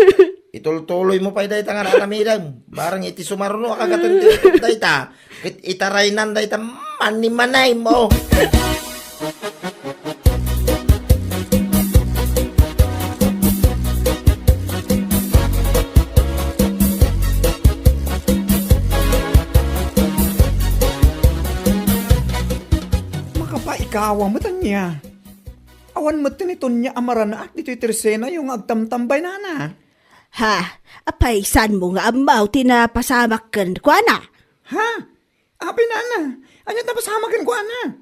itultuloy mo pay dayta nga aramidem. Barang iti sumaruno a kagatan ti utot dayta. Ket itaraynan dayta manimanay mo. Makapaikawa met ania. Awan met ni Tonia a maranaak ditoy tersenayo nga agtamtambay, nana. Ha? Apay, saan mo nga ammaw ti napasamak kenkuana? Ha? Apay, nana, ania ti napasamak kenkuana?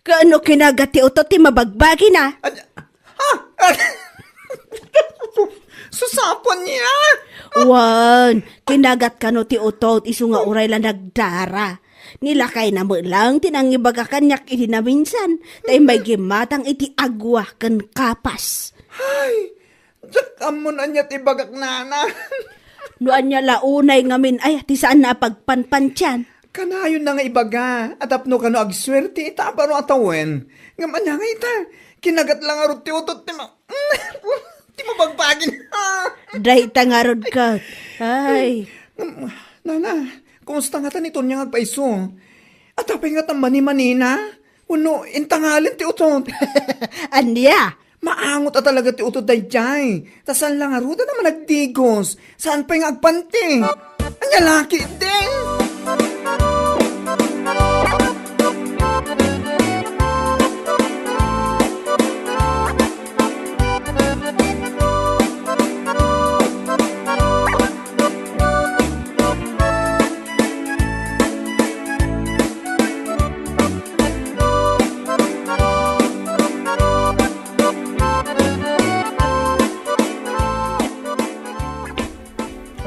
Kaano kinagat ti utot ti mabagbagina? Ad-, ha? Susapon niya? Wan, kinagat kano ti utot isu nga uray la nagdara. Nilakayna met lang ti nangibaga kaniak idi naminsan, ta immay gimmatang iti agua ken kapas. Ay, diak ammon ania ti ibagak, nana. No ania la unay ngamin, ay, ti saan na a pagpanpantian. Kanayonna nga ibaga a tapno kano agsuerte ita a baro a tawen. Ngem ania nga ita? Kinagat la ngarud ti utot ti ma-, ti mabagbagin. Dayta ngarud ket. Ay. Ngem, nana, kumusta ngata ni Tonia nga agpaiso? Ata pay ngata manimanina? Wenno intangalen ti utot? Ania? Maangot a talaga ti utot daydiay. Ta saan la ngaruden a managdigos. Saan pay nga agpanti? Ania la ketdi?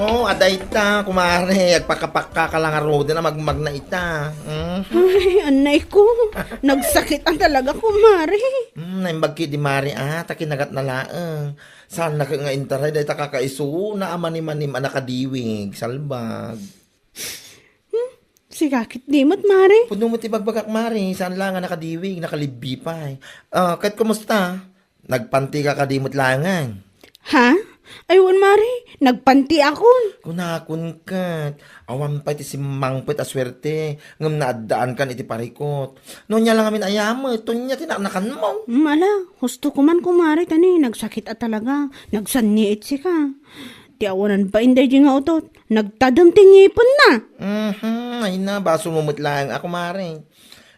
Oh, adda ita, kumare. Agpakapakka ka la ngaruden a magmagna ita. Mm. Ay, anay ko. Nagsakit ang talaga, kumare. Mm, naimbag ketdi, mare, ah, ta kinagatna laeng. Saanna ket nga intaray dayta kakaisuna a manimanim a nakadiwig, salbag. Hmm? Sika ketdi met, mare. Pudno met ti bagbagak, mare. Saan la nga nakadiwig, nakalibbi pay. Ah, ket kumusta? Nagpantika kadi met laengen? Ha? Ay, wen, mare. Nagpantiakon. Kunakon ket, awan pay ti simmangpet a suerte, ngem naaddaankan iti parikot. No ania la ngamin a yamet, Tonia ti naknakanmo. Hmm, ala, husto ko man, kumare, ta ni nagsakit a talaga. Nagsanniit sika. Ti awanan bain daydi nga utot, nagtadem ti ngipenna. Mhm, ay na, basolmo met laeng a, kumare.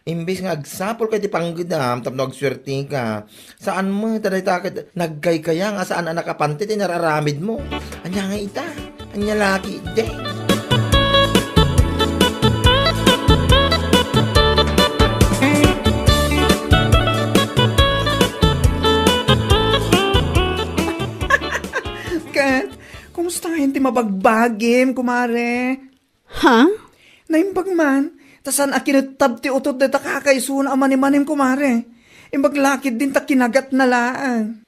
Imbes nga agsapulka iti panggedam tapno agsuerteka, saan met a dayta ket nagkaykayang a saan a nakapanti ti nararamidmo. Ania nga ita? Ania la ketdi? Ket, kumusta ngayen ti mabagbagim, kumare? Ha? Naimbag man, ta saan a kinettab ti utot dayta kakaisuna a manimanim, kumare. Imbag la ketdin ta kinagatna laeng.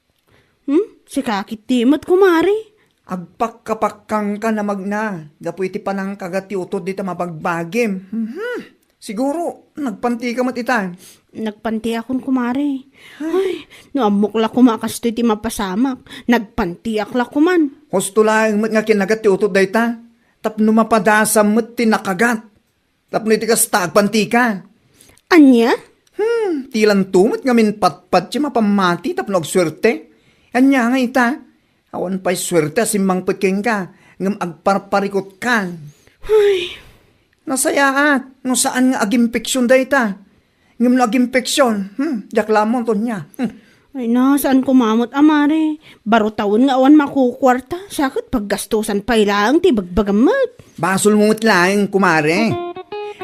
Hmm? Sika ketdi met, kumare? Agpakkapakkangka a magna, gapu iti panangkagat ti utot dita mabagbagim. Mhm. Siguro, nagpantika met ita. Nagpantiakon, kumare. Ay, no ammok la koma a kastoy ti mapasamak, nagpantiak la koman. Husto laeng met nga kinagat ti utot dayta, tapno mapadasam met ti nakagat. Tapno iti kasta, agpantika. Ania? Hmm, ti lanto met ngamin patpat ti mapammati tapno agsuerte. Ania nga ita? Awan pay suerte a simmangpet kenka, ngem agparparikotkan. Ay. Nasayaat, no saan nga aginfeksion dayta. Ngem no aginfeksion, hmm, diak la ammo, Tonia. Hmm. Ay na, saan koma met a, mare? Baro tawen nga awan makukuarta, sa ket paggastusan pay laeng ti bagbagam met. Basolmo met laeng, kumare.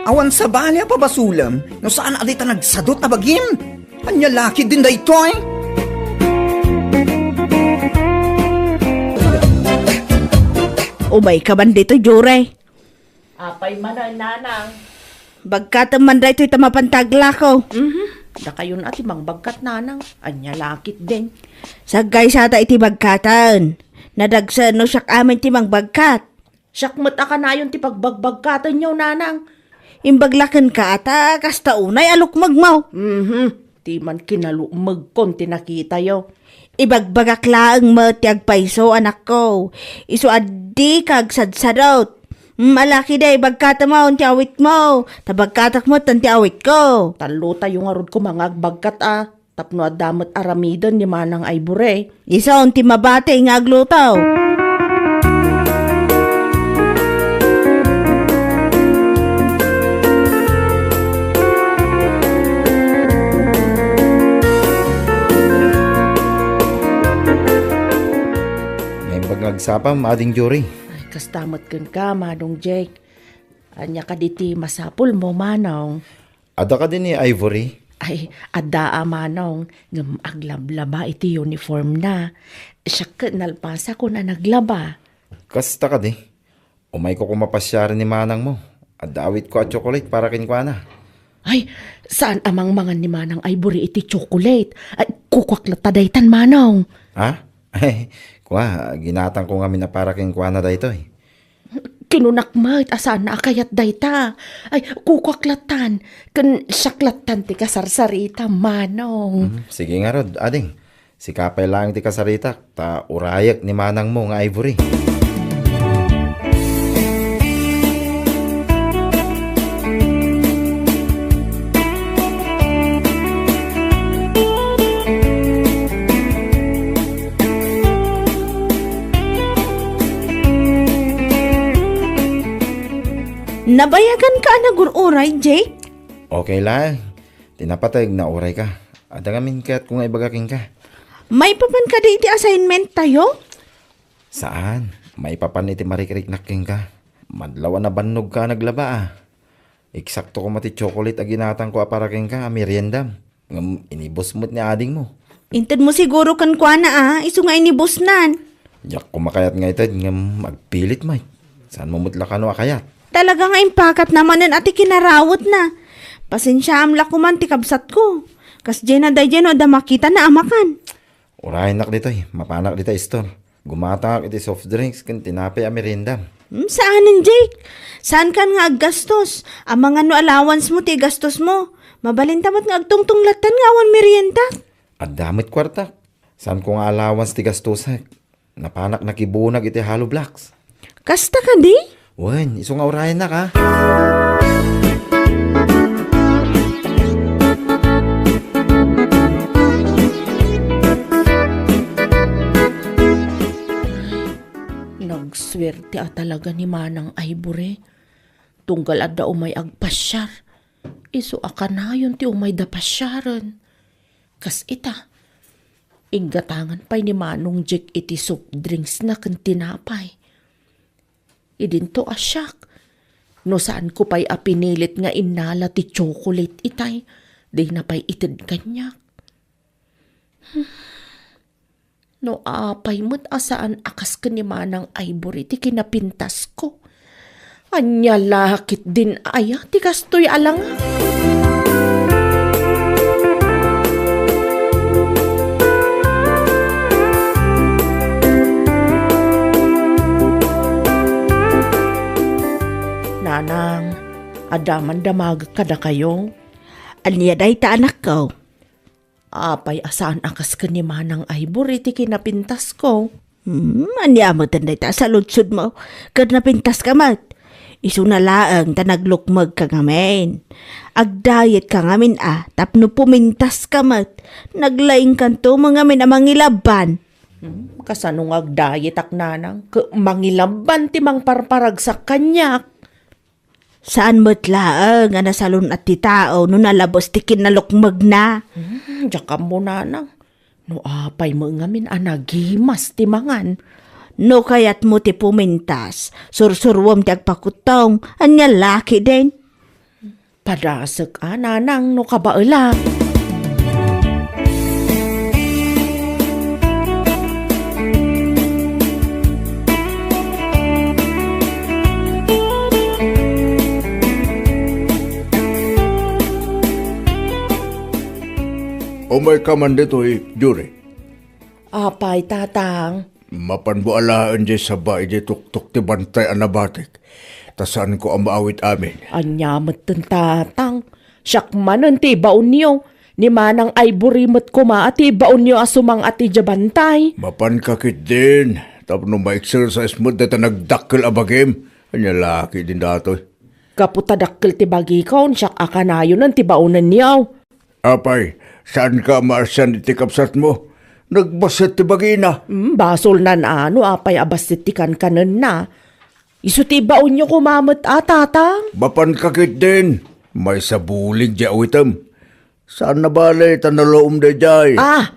Awan sabali a pabasolem no saan a dayta nagsadut a bagim. Ania la ketdin daytoy? Umayka man ditoy, Jure. Apay manen, nanang? Bagkatem man daytoy ta mapanta aglako. Mhm. Dakayon a ti mangbagkat, nanang. Ania la ketdin? Saggaysata iti bagkaten. Nadagsen no siak amin ti mangbagkat. Siak met a kanayon ti pagbagbagkatenyo, nanang. Imbag la kenka a ta kasta unay a lukmegmo. Mhm. Ti man kinalukmegkon ti nakitayo. Ibagbagak laeng met ti agpayso, anakko. Isu a dika agsadsadot. Malaki da, ibagkatemon ti awitmo. Ta bagkatek met ti awitko. Tallotayo ngarud koma nga agbagkat a, tapno adda met aramiden ni Manang Ivory. Isu ti mabati nga agluto. Naimbag nga agsapam, Ading Juri. Ay, kasta met kenka, Manong Jake. Ania kadi ti masapulmo, Manong? Adda kadi ni Ivory? Ay, adda a, Manong, ngem aglablaba iti uniformna. Siak ket nalpasakon a naglaba. Kasta kadi? Umayko koma pasiaren ni manangmo. Adda awitko a tsokolate para kenkuana. Ay, saan a mangmangan ni Manang Ivory iti tsokolate? Ay, kukuak latta daytan, Manong. Ha? Ay, kua, ginatangko ngamin a para kenkuana daytoy. Kinunak met a saanna a kayat dayta. Ay, kukuak lattan. Ken siak lattan ti kasarsarita, Manong. Mm, sige ngarud, ading. Sika pay laeng ti kasaritak, ta urayek ni manangmo nga Ivory. Nabayagan ka a nagur-uray, Jake? Okay laeng. Ti napateg, nauray ka. Adda ngamin kayatko nga ibaga kenka. Maipapan kadi iti assignment tayo? Saan. Maipapan iti marikriknak kenka. Madlaw a nabannogka a naglaba, a. Eksakto koma ti chocolate a ginatangko a para kenka a meriendam. Ngem inibus met ni adingmo. Intedmo siguro kenkuana, a, isu nga inibusnan. Diak koma kayat nga ited ngem agpilit met. Saanmo met la kano a kayat? Talaga nga impakatna manen a ti kinarawetna. Pasensiaam la koman ti kabsatko. Kasdiayna daydiay no adda makitana a makan. Urayennak ditoy, mapanak dita store. Gumatangak iti soft drinks ken tinapay a meriendam. Hmm, saanen, Jake. Saankan nga aggastos. Amangan no allowance mo ti igastos mo. Mabalinta met nga agtungtong lattan nga awan merienda. Adda met kuartak. Saanko nga allowance ti gastusek. Napanak nakibunag iti hollow blocks. Kasta kadi? Wen, isu nga urayennak, a. Nagsuerte a talaga ni Manang Ivory. Tunggal adda umay agpasiar, isu a kanayon ti umayda pasiaren. Kas ita, inggatangan pay ni Manong Jake iti soft drinks na ken tinapay. Idinto a siak, no saanko pay a pinilit nga innala ti chocolate itay, dina pay ited kaniak. No apay met a saan a kas ken ni Manang Ivory ti kinapintasko. Ania la ketdin aya ti kastoy a langak? Nanang, adda man damagek kadakayo? Ania dayta, anakko? Apay a saan a kas ken ni Manang Ivory ti kinapintasko? Hmm, ania met dayta a saludsodmo? Ket napintaska met. Isuna laeng ta naglukmegka ngamin. Agdietka ngamin a, tapno pumintaska met. Naglaingkanto met ngamin a mangilabban. Hmm, kasano nga agdietak, nanang? Ket mangilabban ti mangparparagsak kaniak. Saan met laeng a nasalun-at ti tao no nalabes ti kinalukmegna. Hmm, diak ammo, nanang. No apay met ngamin a nagimas ti mangan. No kayatmo ti pumintas, sursuruem ti agpakuttong, ania la ketdin? Padasek a, nanang, no kabaelak. Umayka man ditoy, Juri. Apay, Tatang? Mapanmo alaen diay saba idiay tuktok ti bantay a nabatek, ta saanko a maawit amin. Ania metten, Tatang? Siak manen ti ibaonyo. Ni Manang Ivory met koma a ti ibaonyo a sumang-at idiay bantay. Mapanka ketdin, tapno ma-exercise met dayta nagdakkel a bagim. Ania la ketdin datoy? Gapu ta dakkel ti bagikon, siak a kanayonen ti baonenyo. Apay, saanka a maasian iti kabsatmo? Nagbassit ti bagina. Hmm, basolnan a no apay a bassit ti kankanenna. Isu ti ibaonyo koma met a, Tatang? Mapanka ketdin. Maysa bulig diay awitem. Saanna bale ta naluom daydiay. Ah,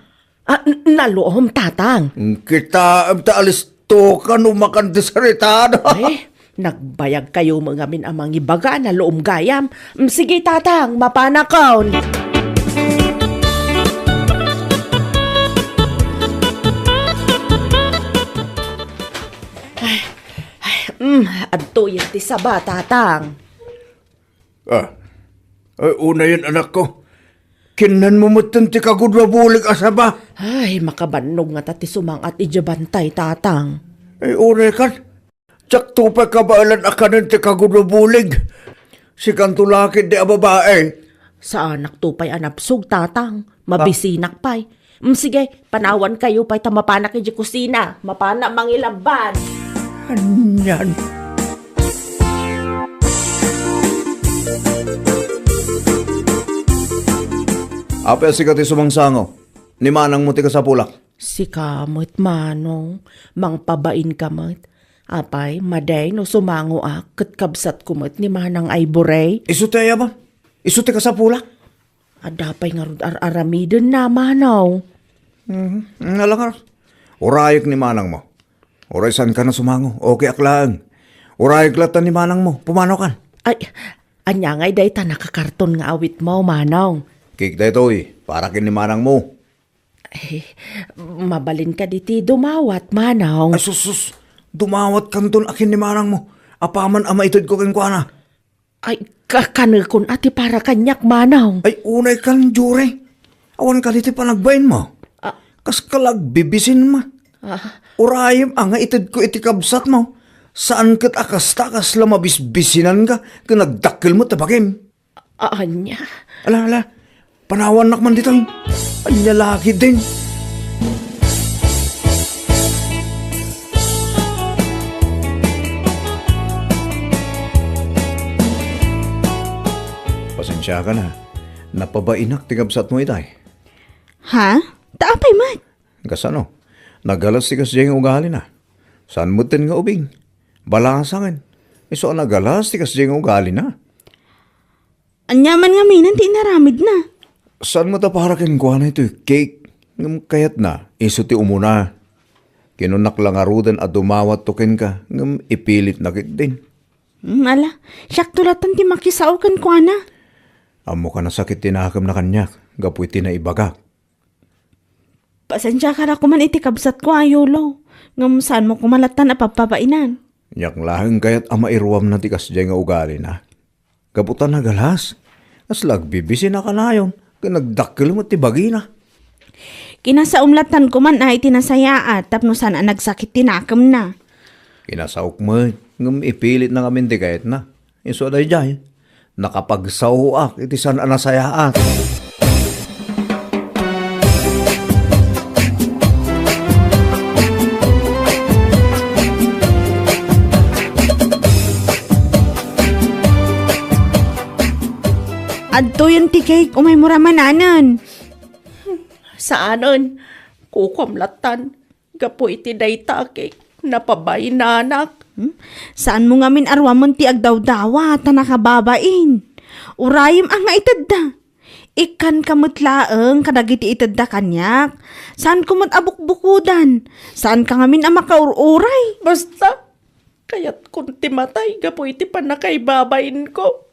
ah, n-, naluom, Tatang. Kitaem ta alisto ka no makan ti sarita. Eh, nagbayagkayo met ngamin a mangibaga a naluom gayam. Mm, sige, Tatang, mapanakon. Ay, ay, mm, adtoyen ti saba, Tatang. Ah, ay, unayen, anakko. Kinnanmo metten ti kagudua bulig a saba. Ay, makabannog ngata ti sumang-at idiay bantay, Tatang. Ay, uray kan. Diakto pay kabaelan a kanen ti kagudo bulig. Sikanto la ketdi a babae. Saanakto pay a napsog, tatang. Ah. Mabisinak pay. Mm, sige, panawankayo pay ta mapanak idiay kusina. Mapanak mangilabban. Anian? Apay a sika ti sumangsango? Ni manangmo ti kasapulak. Sika met, manong, mangpabainka met. Apay, madi no sumangoak ket kabsatko met ni manang Ivory. Isu ti ayaba? Isu ti kasapulak? Adda pay ngarud ar-aramidenna, manong. Mhm. Nga la ngarud. Urayek ni manangmo. Uray saankan a sumango, okay ak laeng. Urayek latta ni manangmo, pumanokan. Ay, ania ngay dayta nakakarton nga awitmo, manong? Cake daytoy, para ken ni manangmo. Eh, mabalin kadi ti dumawat, manong? Ay, sus, sus. Dumawatkanton a ken ni manangmo. Apaman a maitedko kenkuana. Ay, ka-, kanekon a ti para kaniak, manong. Ay, unay kan, Jure. Awan kadi ti panagbainmo. Ah. Kas ka la agbibisin, ma. Ah. Urayem a nga itedko iti kabsatmo. Saan ket a kasta, kasla mabisbisinanka ken nagdakkel met ti bagim. A-, ania? Ala, ala. Panawannak man ditoy. Ania la ketdin? Pasensiakan a. Napabainak ti kabsatmo itay. Ha? Ta apay met? Kasano? Nagalas ti kasdiay nga ugalina. Saan metten nga ubing? Balasangen. Isu a nagalas ti kasdiay nga ugalina. Ania man ngamin ti inaramidna? Saan met a para kenkuana itoy cake? Ngem kayatna, isu ti umuna. Kinunnak la ngaruden a dumawatto kenka, ngem ipilitna ketdin. Hmm, ala, siakto latta ti makisao kenkuana. Ammoka a sakit ti nakemna kaniak, gapu iti naibagak. Pasensiakan a koman iti kabsatko a Yulo, ngem saanmo koma latta a pabpabainan. Aniak laeng kayat a mairuamna ti kasdiay nga ugalina. Gapu ta nagalas, kasla agbibisin a kanayon, ken nagdakkel met ti bagina. Kinasaom lattan koman a iti nasayaat tapno saan a nagsakit ti nakemna. Kinasaok met, ngem ipilitna ngamin ti kayatna. Isu a daydiay, nakapagsaoak iti saan a nasayaat. Adtoyen ti cake, umaymo ra mananen. Saanen, kukuam lattan. Gapu iti dayta a cake, napabainanak. Hmm? Saanmo ngamin a ruamen ti agdawdawa ta nakababain. Urayem a nga itedda. Ikkanka met laeng kadagiti itedda kaniak. Saanko met a bukbukodan. Saanka ngamin a makaur-uray. Basta, kayatkon ti matay gapu iti pannakaibabainko.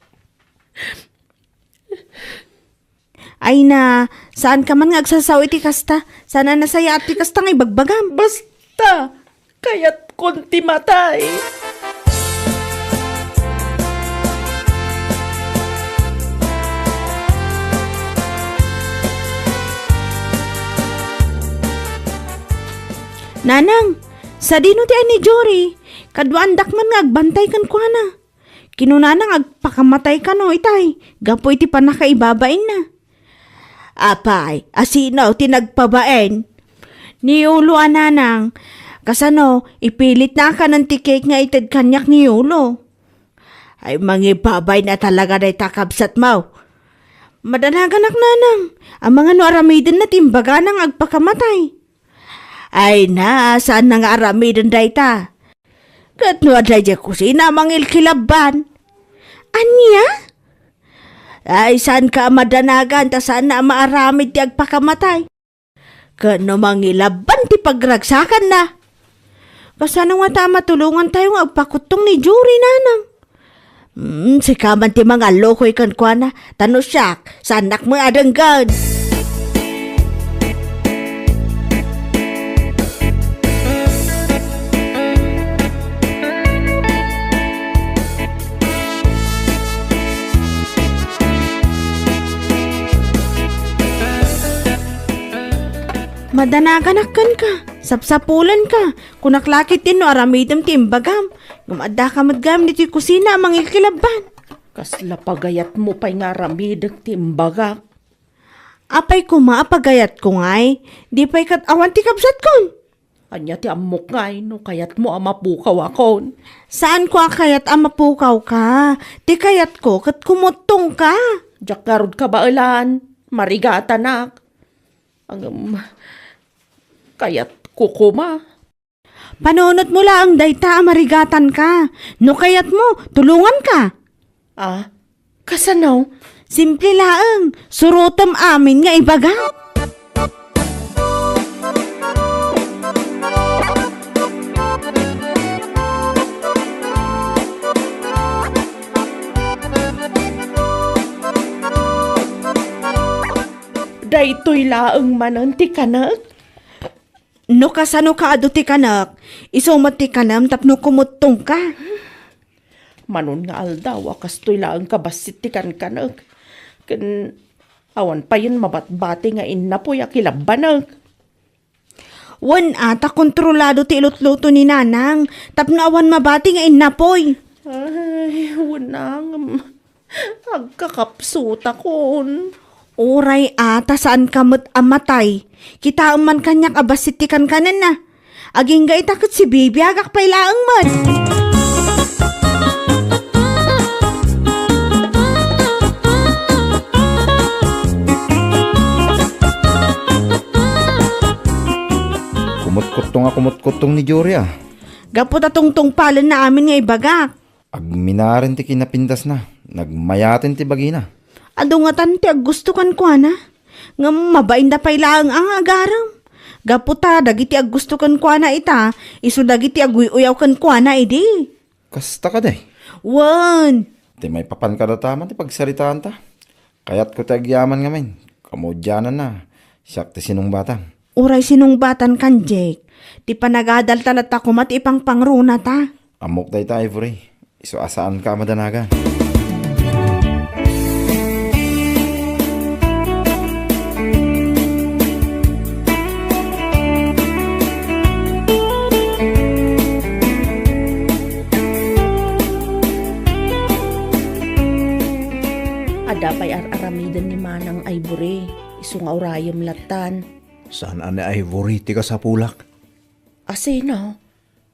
Ay na, saanka man nga agsasao iti kasta. Saan a nasayaat ti kasta nga ibagbagam. Basta, kayatkon ti matay. Nanang, sadino ti ay ni Jory? Kaduaandak man nga agbantay kenkuana. Kinunana nga agpakamatay kano itay, gapu iti pannakaibabainna. Apay, a sino ti nagpabain? Ni Yulo a nanang, kasano, ipilitna a kanen ti cake nga ited kaniak ni Yulo. Ay, mangibabain a talaga dayta kabsatmo. Madanaganak nanang, amangan no aramidenna ti imbagana nga agpakamatay. Ay na, saanna nga aramiden dayta. Ket no adda idiay kusina, mangilkilabban. Ania? Ay, saanka a madanagan, ta saanna a maaramid ti agpakamatay. Ket no mangilabban ti pagragsakanna. Kasano ngata a matulongantayo nga agpakuttong ni Jory, nanang? Hmm, sika man ti mangallukoy kenkuana, ta no siak, saannak met a denggen. Madanaganak kenka. Sapsapulenka, kunak la ketdin no aramidem ti imbagam. Ngem addaka met gayam ditoy kusina a mangilkilabban. Kasla pagayatmo pay nga aramidek ti imbagak. Apay koma a pagayatko ngay? Di pay ket awan ti kabsatkon. Ania ti ammok ngay no kayatmo a mapukawakon? Saanko a kayat a mapukawka. Ti kayatko ket kumuttongka. Diak ngarud kabaelan. Marigatanak. Ngem, kayatko koma. Panunotmo laeng dayta a marigatanka. No kayatmo, tulonganka. Ah, kasano? Simple laeng, surotem amin nga ibaga. Daytoy laeng manen ti kanek? No kasano ka adu ti kanek, isu met ti kanem tapno kumuttongka. Manon nga aldaw a kastoy laeng kabassit ti kankanek. Ken awan payen mabatbati nga innapoy a kilabbanek. Wen a, ta kontrolado ti ilutluto ni Nanang tapno awan mabati nga innapoy. Ay, wen a ngem. Agkakapsutakon. Uray a, ta saanka met a matay. Kitaem man kaniak a bassit ti kankanenna. Agingga ita ket sibibiagak pay laeng met. Kumutkuttong a kumutkuttong ni Jory, a. Gapu ta tungtungpalenna amin nga ibagak. Agminaren ti kinapindasna, nagmayaten ti bagina. Adu ngatan ti aggusto kenkuana, ngem mabainda pay laeng a nga agarem. Gapu ta dagiti aggusto kenkuana ita, isu dagiti aguy-uyaw kenkuana idi. Kasta kadi? Wen. Ti maipapan kadata man ti pagsaritaanta. Kayatko ti agyaman ngamin. Kamudiananna, siak ti sinungbatan. Uray sinungbatan kan Jake, ti panagadalta latta koma ti ipangpangrunata. Ammok dayta, Ivory. Isu a saanka a madanagan. Adda pay ar-aramiden ni Manang Ivory, isu nga urayem lattan. Saan a ni Ivory ti kasapulak? Asino?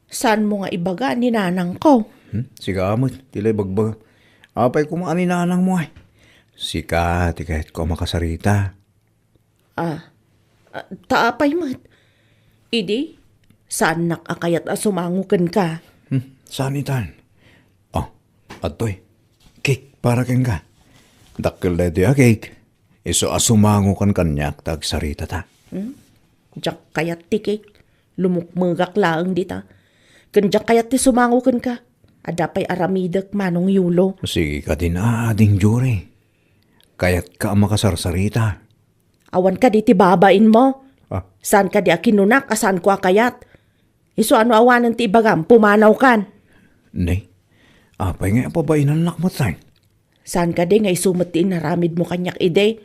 Saanmo nga ibaga ni nanangko? Hmm? Sika met ti la ibagbaga. Apay koma a ni nanangmo ay? Sika ti kayatko a makasarita. Ah, ah, ta apay met? Idi, saannak a kayat a sumango kenka. Hmm, saan itan? Oh, adtoy. Cake para kenka. Dakkel daytoy a cake. Isu a sumango kan kaniak ta agsaritata. Hmm? Diak kayat ti cake. Lumukmegak laeng dita. Ken diak kayat ti sumango kenka. Adda pay aramidek, Manong Yulo. Sige kadin, ading Jory. Kayatka a makasarsarita. Awan kadi ti babainmo? Ah. Saan kadi a kinunak a saanko a kayat? Isu a no awanen ti ibagam, pumanawkan. Nay, apay nga apabainannak met, tay? Saan kadi nga isu met ti inaramidmo kaniak idi?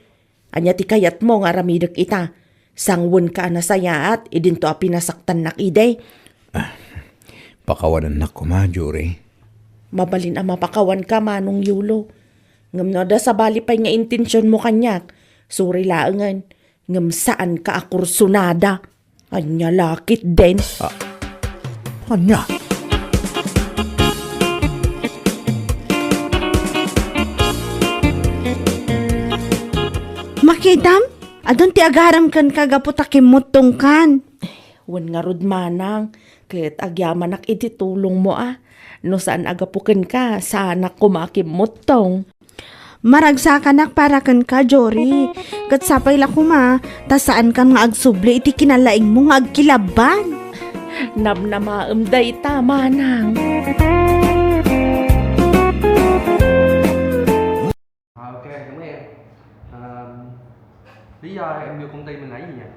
Ania ti kayatmo nga aramidek ita? Sangwenka a nasayaat idinto a pinasaktannak idi? Ah, pakawanennak koma, Jory. Mabalin a mapakawanka, Manong Yulo. Ngem no adda sabali pay nga intensionmo kaniak, sorry laengen. Ngem saanka a kursunada. Ania la ketdin? Ah. Ania? Makitam? Adun ti agarem kenka gapu ta kimmuttongkan. Wen ngarud, Manang, ket agyamanak iti tulongmo a. No saan a gapu kenka, saanak koma a kimmuttong. Maragsakanak para kenka, Jory. Ket sapay la koma, ta saankan nga agsubli iti kinalaingmo nga agkilabban. Namnamaem dayta, Manang. Ah, okay, come here. Um, lý do em vô công ty mình là cái gì nhỉ?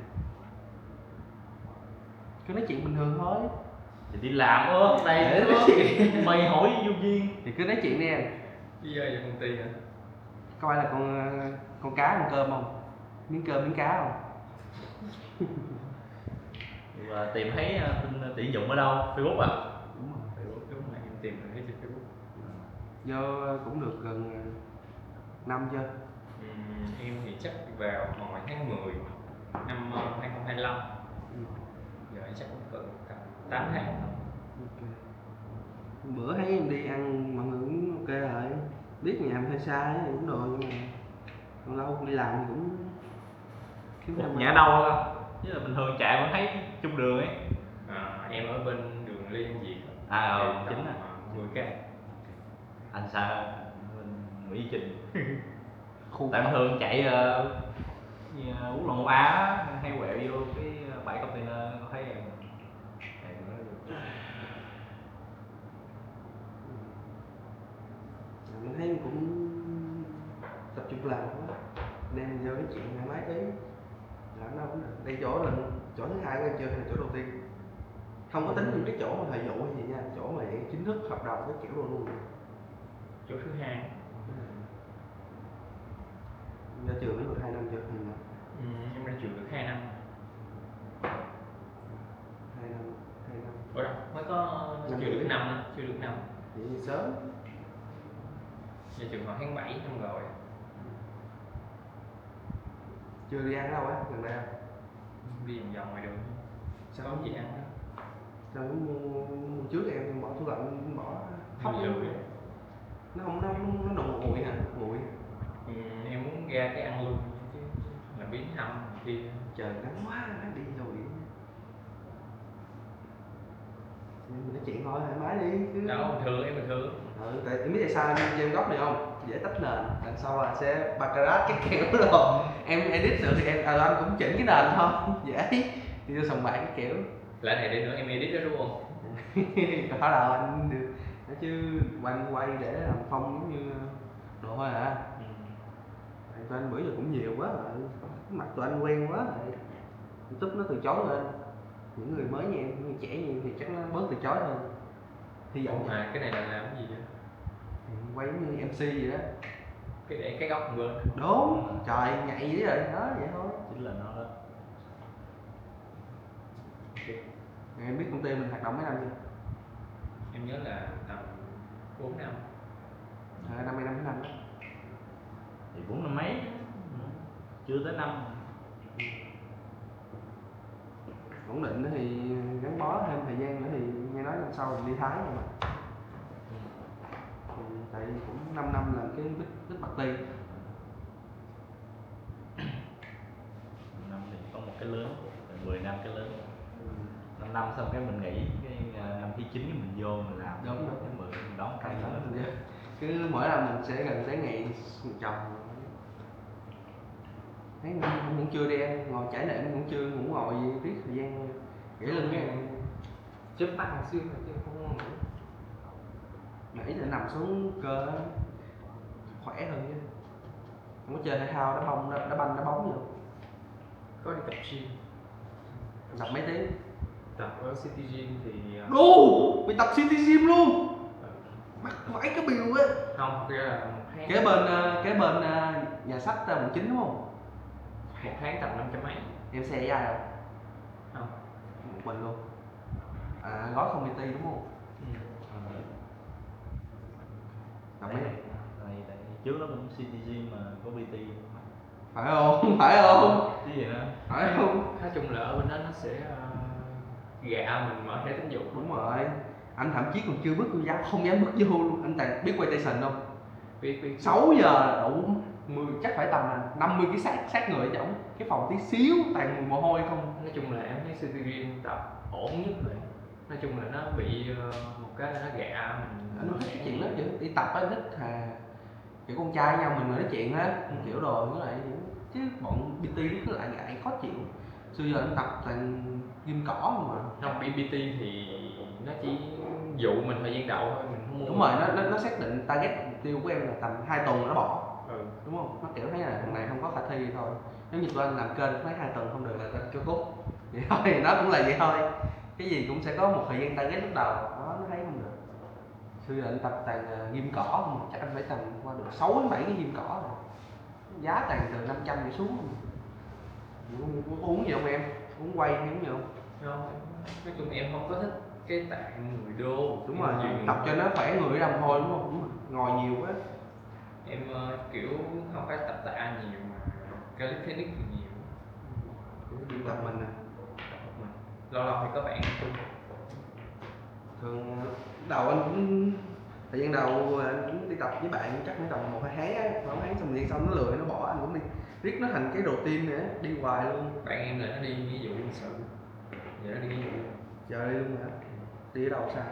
Cứ nói chuyện bình thường thôi. Thì đi làm ơ, này. Đấy, ơ, nói chuyện. Mày hỏi gì Yugi? Thì cứ nói chuyện đi em. Lý do vô công ty hả? Có phải là con, ờ, con cá ăn cơm không? Miếng cơm, miếng cá không? Thì Và tìm thấy, ờ, tin tuyển dụng ở đâu? Facebook à? Đúng rồi, Facebook, đúng rồi, em tìm thấy trên Facebook. Do cũng được gần, ờ, năm chưa? Ừm, em thì chắc vào hồi tháng mười năm, ờ, hai không hai lăm. Ừ. Giờ chắc cũng cỡ tầm tám tháng thôi. Ok. Bữa thấy em đi ăn mọi người cũng ok rồi. Biết nhà em hơi xa á, cũng đồ nhưng mà lâu lâu đi làm thì cũng Ủa, nhà ở đâu không? Chứ là bình thường chạy vẫn thấy chung đường ấy. À, em ở bên đường Lê Văn Diệt. À, ờ, chính á. Mười cái. Anh xa Nguyễn Duy Trinh. Khu Tại bình thường chạy, ờ, gì, ờ, quốc lộ một A á, hay quẹo vô cái, ờ, bãi container, có thấy em. Em nói Mình thấy cũng tập trung làm quá. Nên giờ nói chuyện thoải mái tí. Làm đâu cũng được. Đây chỗ là chỗ thứ hai của em chưa hay là chỗ đầu tiên? Không có tính những cái chỗ mà thời vụ hay gì nha, chỗ mà dạng chính thức hợp đồng cái kiểu đồ luôn. Chỗ thứ hai. Ra trường mới được hai năm chưa? Hay là Ừ, em ra trường được hai năm. Hai năm, hai năm. Ủa đâu, mới có Năm chưa được rưỡi. Năm á, chưa được năm. Vậy thì sớm. Ra trường khoảng tháng bảy năm rồi. Chưa đi ăn đâu á, gần đây không? Đi vòng vòng ngoài đường. Sao không gì ăn đó? Sao mùa, mùa trước em bỏ tủ lạnh, bỏ Em khóc lười. Nó không, nó, nó, nó nồng nguội hả? Nguội. Ừ, em muốn ra cái ăn luôn chứ, chứ làm biến hầm kia. Trời nắng quá, đi rồi. Em nói chuyện thôi, thoải mái đi chứ. Đâu, bình thường, em bình thường. Ừ, tại em biết tại sao em, em góc này không? Dễ tách nền, đằng sau là sẽ baccarat cái kiểu đó. Em edit được thì em, à, anh cũng chỉnh cái nền thôi. Dễ. Thì vô sòng bạc cái kiểu. Là này để nữa em edit đó đúng không? Có đâu anh được. Nói chứ quanh quay để làm phông giống như đồ thôi hả? Ừ. Tại tụi anh bữa giờ cũng nhiều quá rồi. Mặt tụi anh quen quá rồi. YouTube nó từ chối rồi. Những người mới như em, những người trẻ như em thì chắc nó bớt từ chối hơn. Hy vọng Ủa vậy. Mà cái này là làm cái gì vậy? Thì quay giống như em xê vậy đó. Cái để cái góc quên. Đúng, trời nhạy dữ vậy đó, vậy thôi. Chính là nó đó. Ok. Em biết công ty mình hoạt động mấy năm chưa? Em nhớ là tầm bốn năm. Ờ, năm nay năm thứ năm đó. Thì bốn năm mấy, chưa tới năm. Ổn định nữa thì gắn bó thêm thời gian nữa thì nghe nói năm sau mình đi Thái rồi mà. Thì tại vì cũng năm năm làm cái big, big party. Năm thì có một cái lớn, mười năm cái lớn. Năm năm xong cái mình nghỉ, cái, à, năm thứ chín cái mình vô mình làm. Đúng, đúng. Cái mười mình đóng Hai cái tháng nữa. Mình vô. Cứ mỗi năm mình sẽ gần tới ngày chồng. Thấy cũng, cũng chưa đi ăn, ngồi trải nghiệm cũng chưa, cũng ngồi gì biết thời gian. Nghĩ là Đúng nghe. Rồi. Chớp mắt một xíu thôi chứ không có ngủ. Mà ý là nằm xuống cơ khỏe hơn chứ. Không có chơi thể thao, đá bông, đá, đá banh, đá bóng gì không? Có đi tập gym. Tập mấy tiếng? Tập ở City Gym thì, ờ, Đủ! Mày tập City Gym luôn? Ờ. Mắc vãi cái biểu á. Không, thật ra là một tháng. Kế bên, ờ, kế bên, ờ, nhà sách, ờ, quận chín đúng không? Một tháng tầm năm trăm mấy. Em xe với ai không? Không. Một mình luôn. À, gói không P T đúng không? Ừ. Ờ. Tập Tại, mấy? Tại, tại trước đó cũng City Gym mà có P T. Phải không? Phải không? Chứ gì nữa. Phải không? Nói chung là ở bên đó nó sẽ, ờ, gạ mình mở thẻ tín dụng. Đúng rồi. Anh thậm chí còn chưa bước vô giáo, không dám bước vô luôn. Anh toàn biết quay station không? Biết, biết. Sáu giờ là đủ mười, chắc phải tầm là năm mươi ký sát, sát người ở trong. Cái phòng tí xíu toàn mồ hôi không. Nói chung là em thấy City Gym tập ổn nhất rồi. Nói chung là nó bị, ờ, một cái là nó gạ mình. Anh không thích cái chuyện đó chứ. Đi tập á, anh thích hà, kiểu con trai với nhau mình ngồi nói chuyện á, Ừ. Kiểu đồ như vậy. Chứ bọn P T nó cứ lại ngại khó chịu. Xưa giờ anh tập toàn gym cỏ không à. Không, P T thì nó chỉ dụ mình thời gian đầu thôi, mình không muốn. Đúng rồi, nó, nó, nó xác định target mục tiêu của em là tầm hai tuần nó bỏ. Ừ. Đúng không? Nó kiểu thấy là thằng này không có khả thi thôi. Giống như tụi anh làm kênh, thấy hai tuần không được là tụi anh kêu cút. Vậy thôi, nó cũng là vậy thôi. Cái gì cũng sẽ có một thời gian target lúc đầu, đó, nó thấy không được. Xưa giờ anh tập toàn, ờ, gym cỏ không, chắc anh phải tầm qua được sáu đến bảy cái gym cỏ rồi. Giá toàn từ năm trăm đổ xuống. Uống, uống, uống gì không em? Uống quay hay uống gì không? Không, nói chung em không có thích cái tạng người đô. Đúng rồi, tập cho nó khỏe người ra mồ hôi, đúng không? Đúng rồi. Ngồi nhiều quá. Em ờ, kiểu không phải tập tại ai nhiều mà calisthenics thì nhiều. Luyện tập mình nè. Tập một mình. Lâu lâu thì có bạn chung. Thường đầu anh cũng, thời gian đầu anh cũng đi tập với bạn chắc khoảng tầm một hai tháng á, khoảng tháng, xong thời gian sau nó lười, nó bỏ, anh cũng đi riết nó thành cái routine nữa, đi hoài luôn. Bạn em là nó đi nghĩa vụ quân sự, giờ nó đi nghĩa vụ. Giờ đi luôn hả? Đi ở đâu, sao?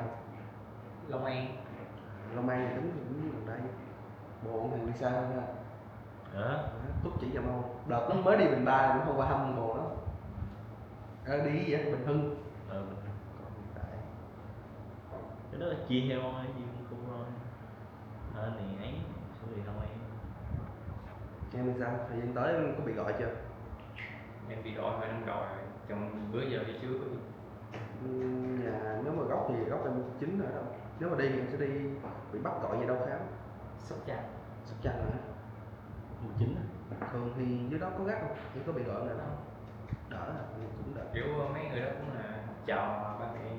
Long An. Long An thì tính cũng gần đây. Bộ anh thì đi xa hơn ha. Hả? Túc chỉ cho mau, đợt nó mới đi Bình Ba cũng không qua thăm bộ đó. Ờ, đi gì vậy, Bình Hưng. Ờ, Còn hiện tại cái đó là chia theo thôi, gì cũng không rồi. Hả, này ấy, số điện thoại em. Em thì sao, thời gian tới em có bị gọi chưa? Em bị gọi mà em gọi trong bữa giờ đi trước. Ừm, nhà nếu mà gốc thì gốc em chín rồi đó, nếu mà đi thì em sẽ đi, bị bắt gọi về đâu khám? Sóc Trăng. Sóc Trăng hả? Mười chín á. Thường thì dưới đó có gắt không, em có bị gọi nào đâu? Đỡ hả? Cũng đỡ. Kiểu mấy người đó cũng là chào ba mẹ em.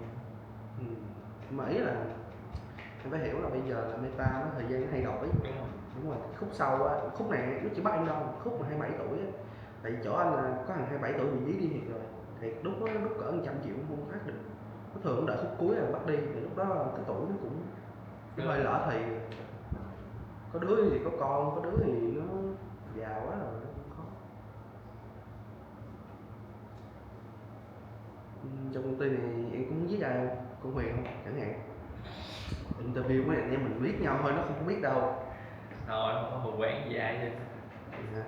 Ừ. Mà ý là em phải hiểu là bây giờ là meta nó thời gian nó thay đổi. Đúng rồi. Đúng rồi, khúc sau á, khúc này nó chỉ bắt em đâu, khúc mà hai bảy tuổi á, tại vì chỗ anh là có thằng hai bảy tuổi bị dí đi thiệt rồi, thì lúc đó lúc cỡ một trăm triệu không thoát được. Nó thường đợi khúc cuối là bắt đi, thì lúc đó cái tuổi nó cũng, cũng hơi lỡ thì. Có đứa thì có con, có đứa thì nó già quá rồi, nó cũng khó. Ừm, trong công ty này em cũng muốn viết ai, con Huyền không chẳng hạn, interview với anh em mình biết nhau thôi, nó không có biết đâu. Thôi, không có hù quán gì ai hết. Dạ.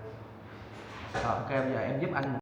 Rồi, ok, bây giờ em giúp anh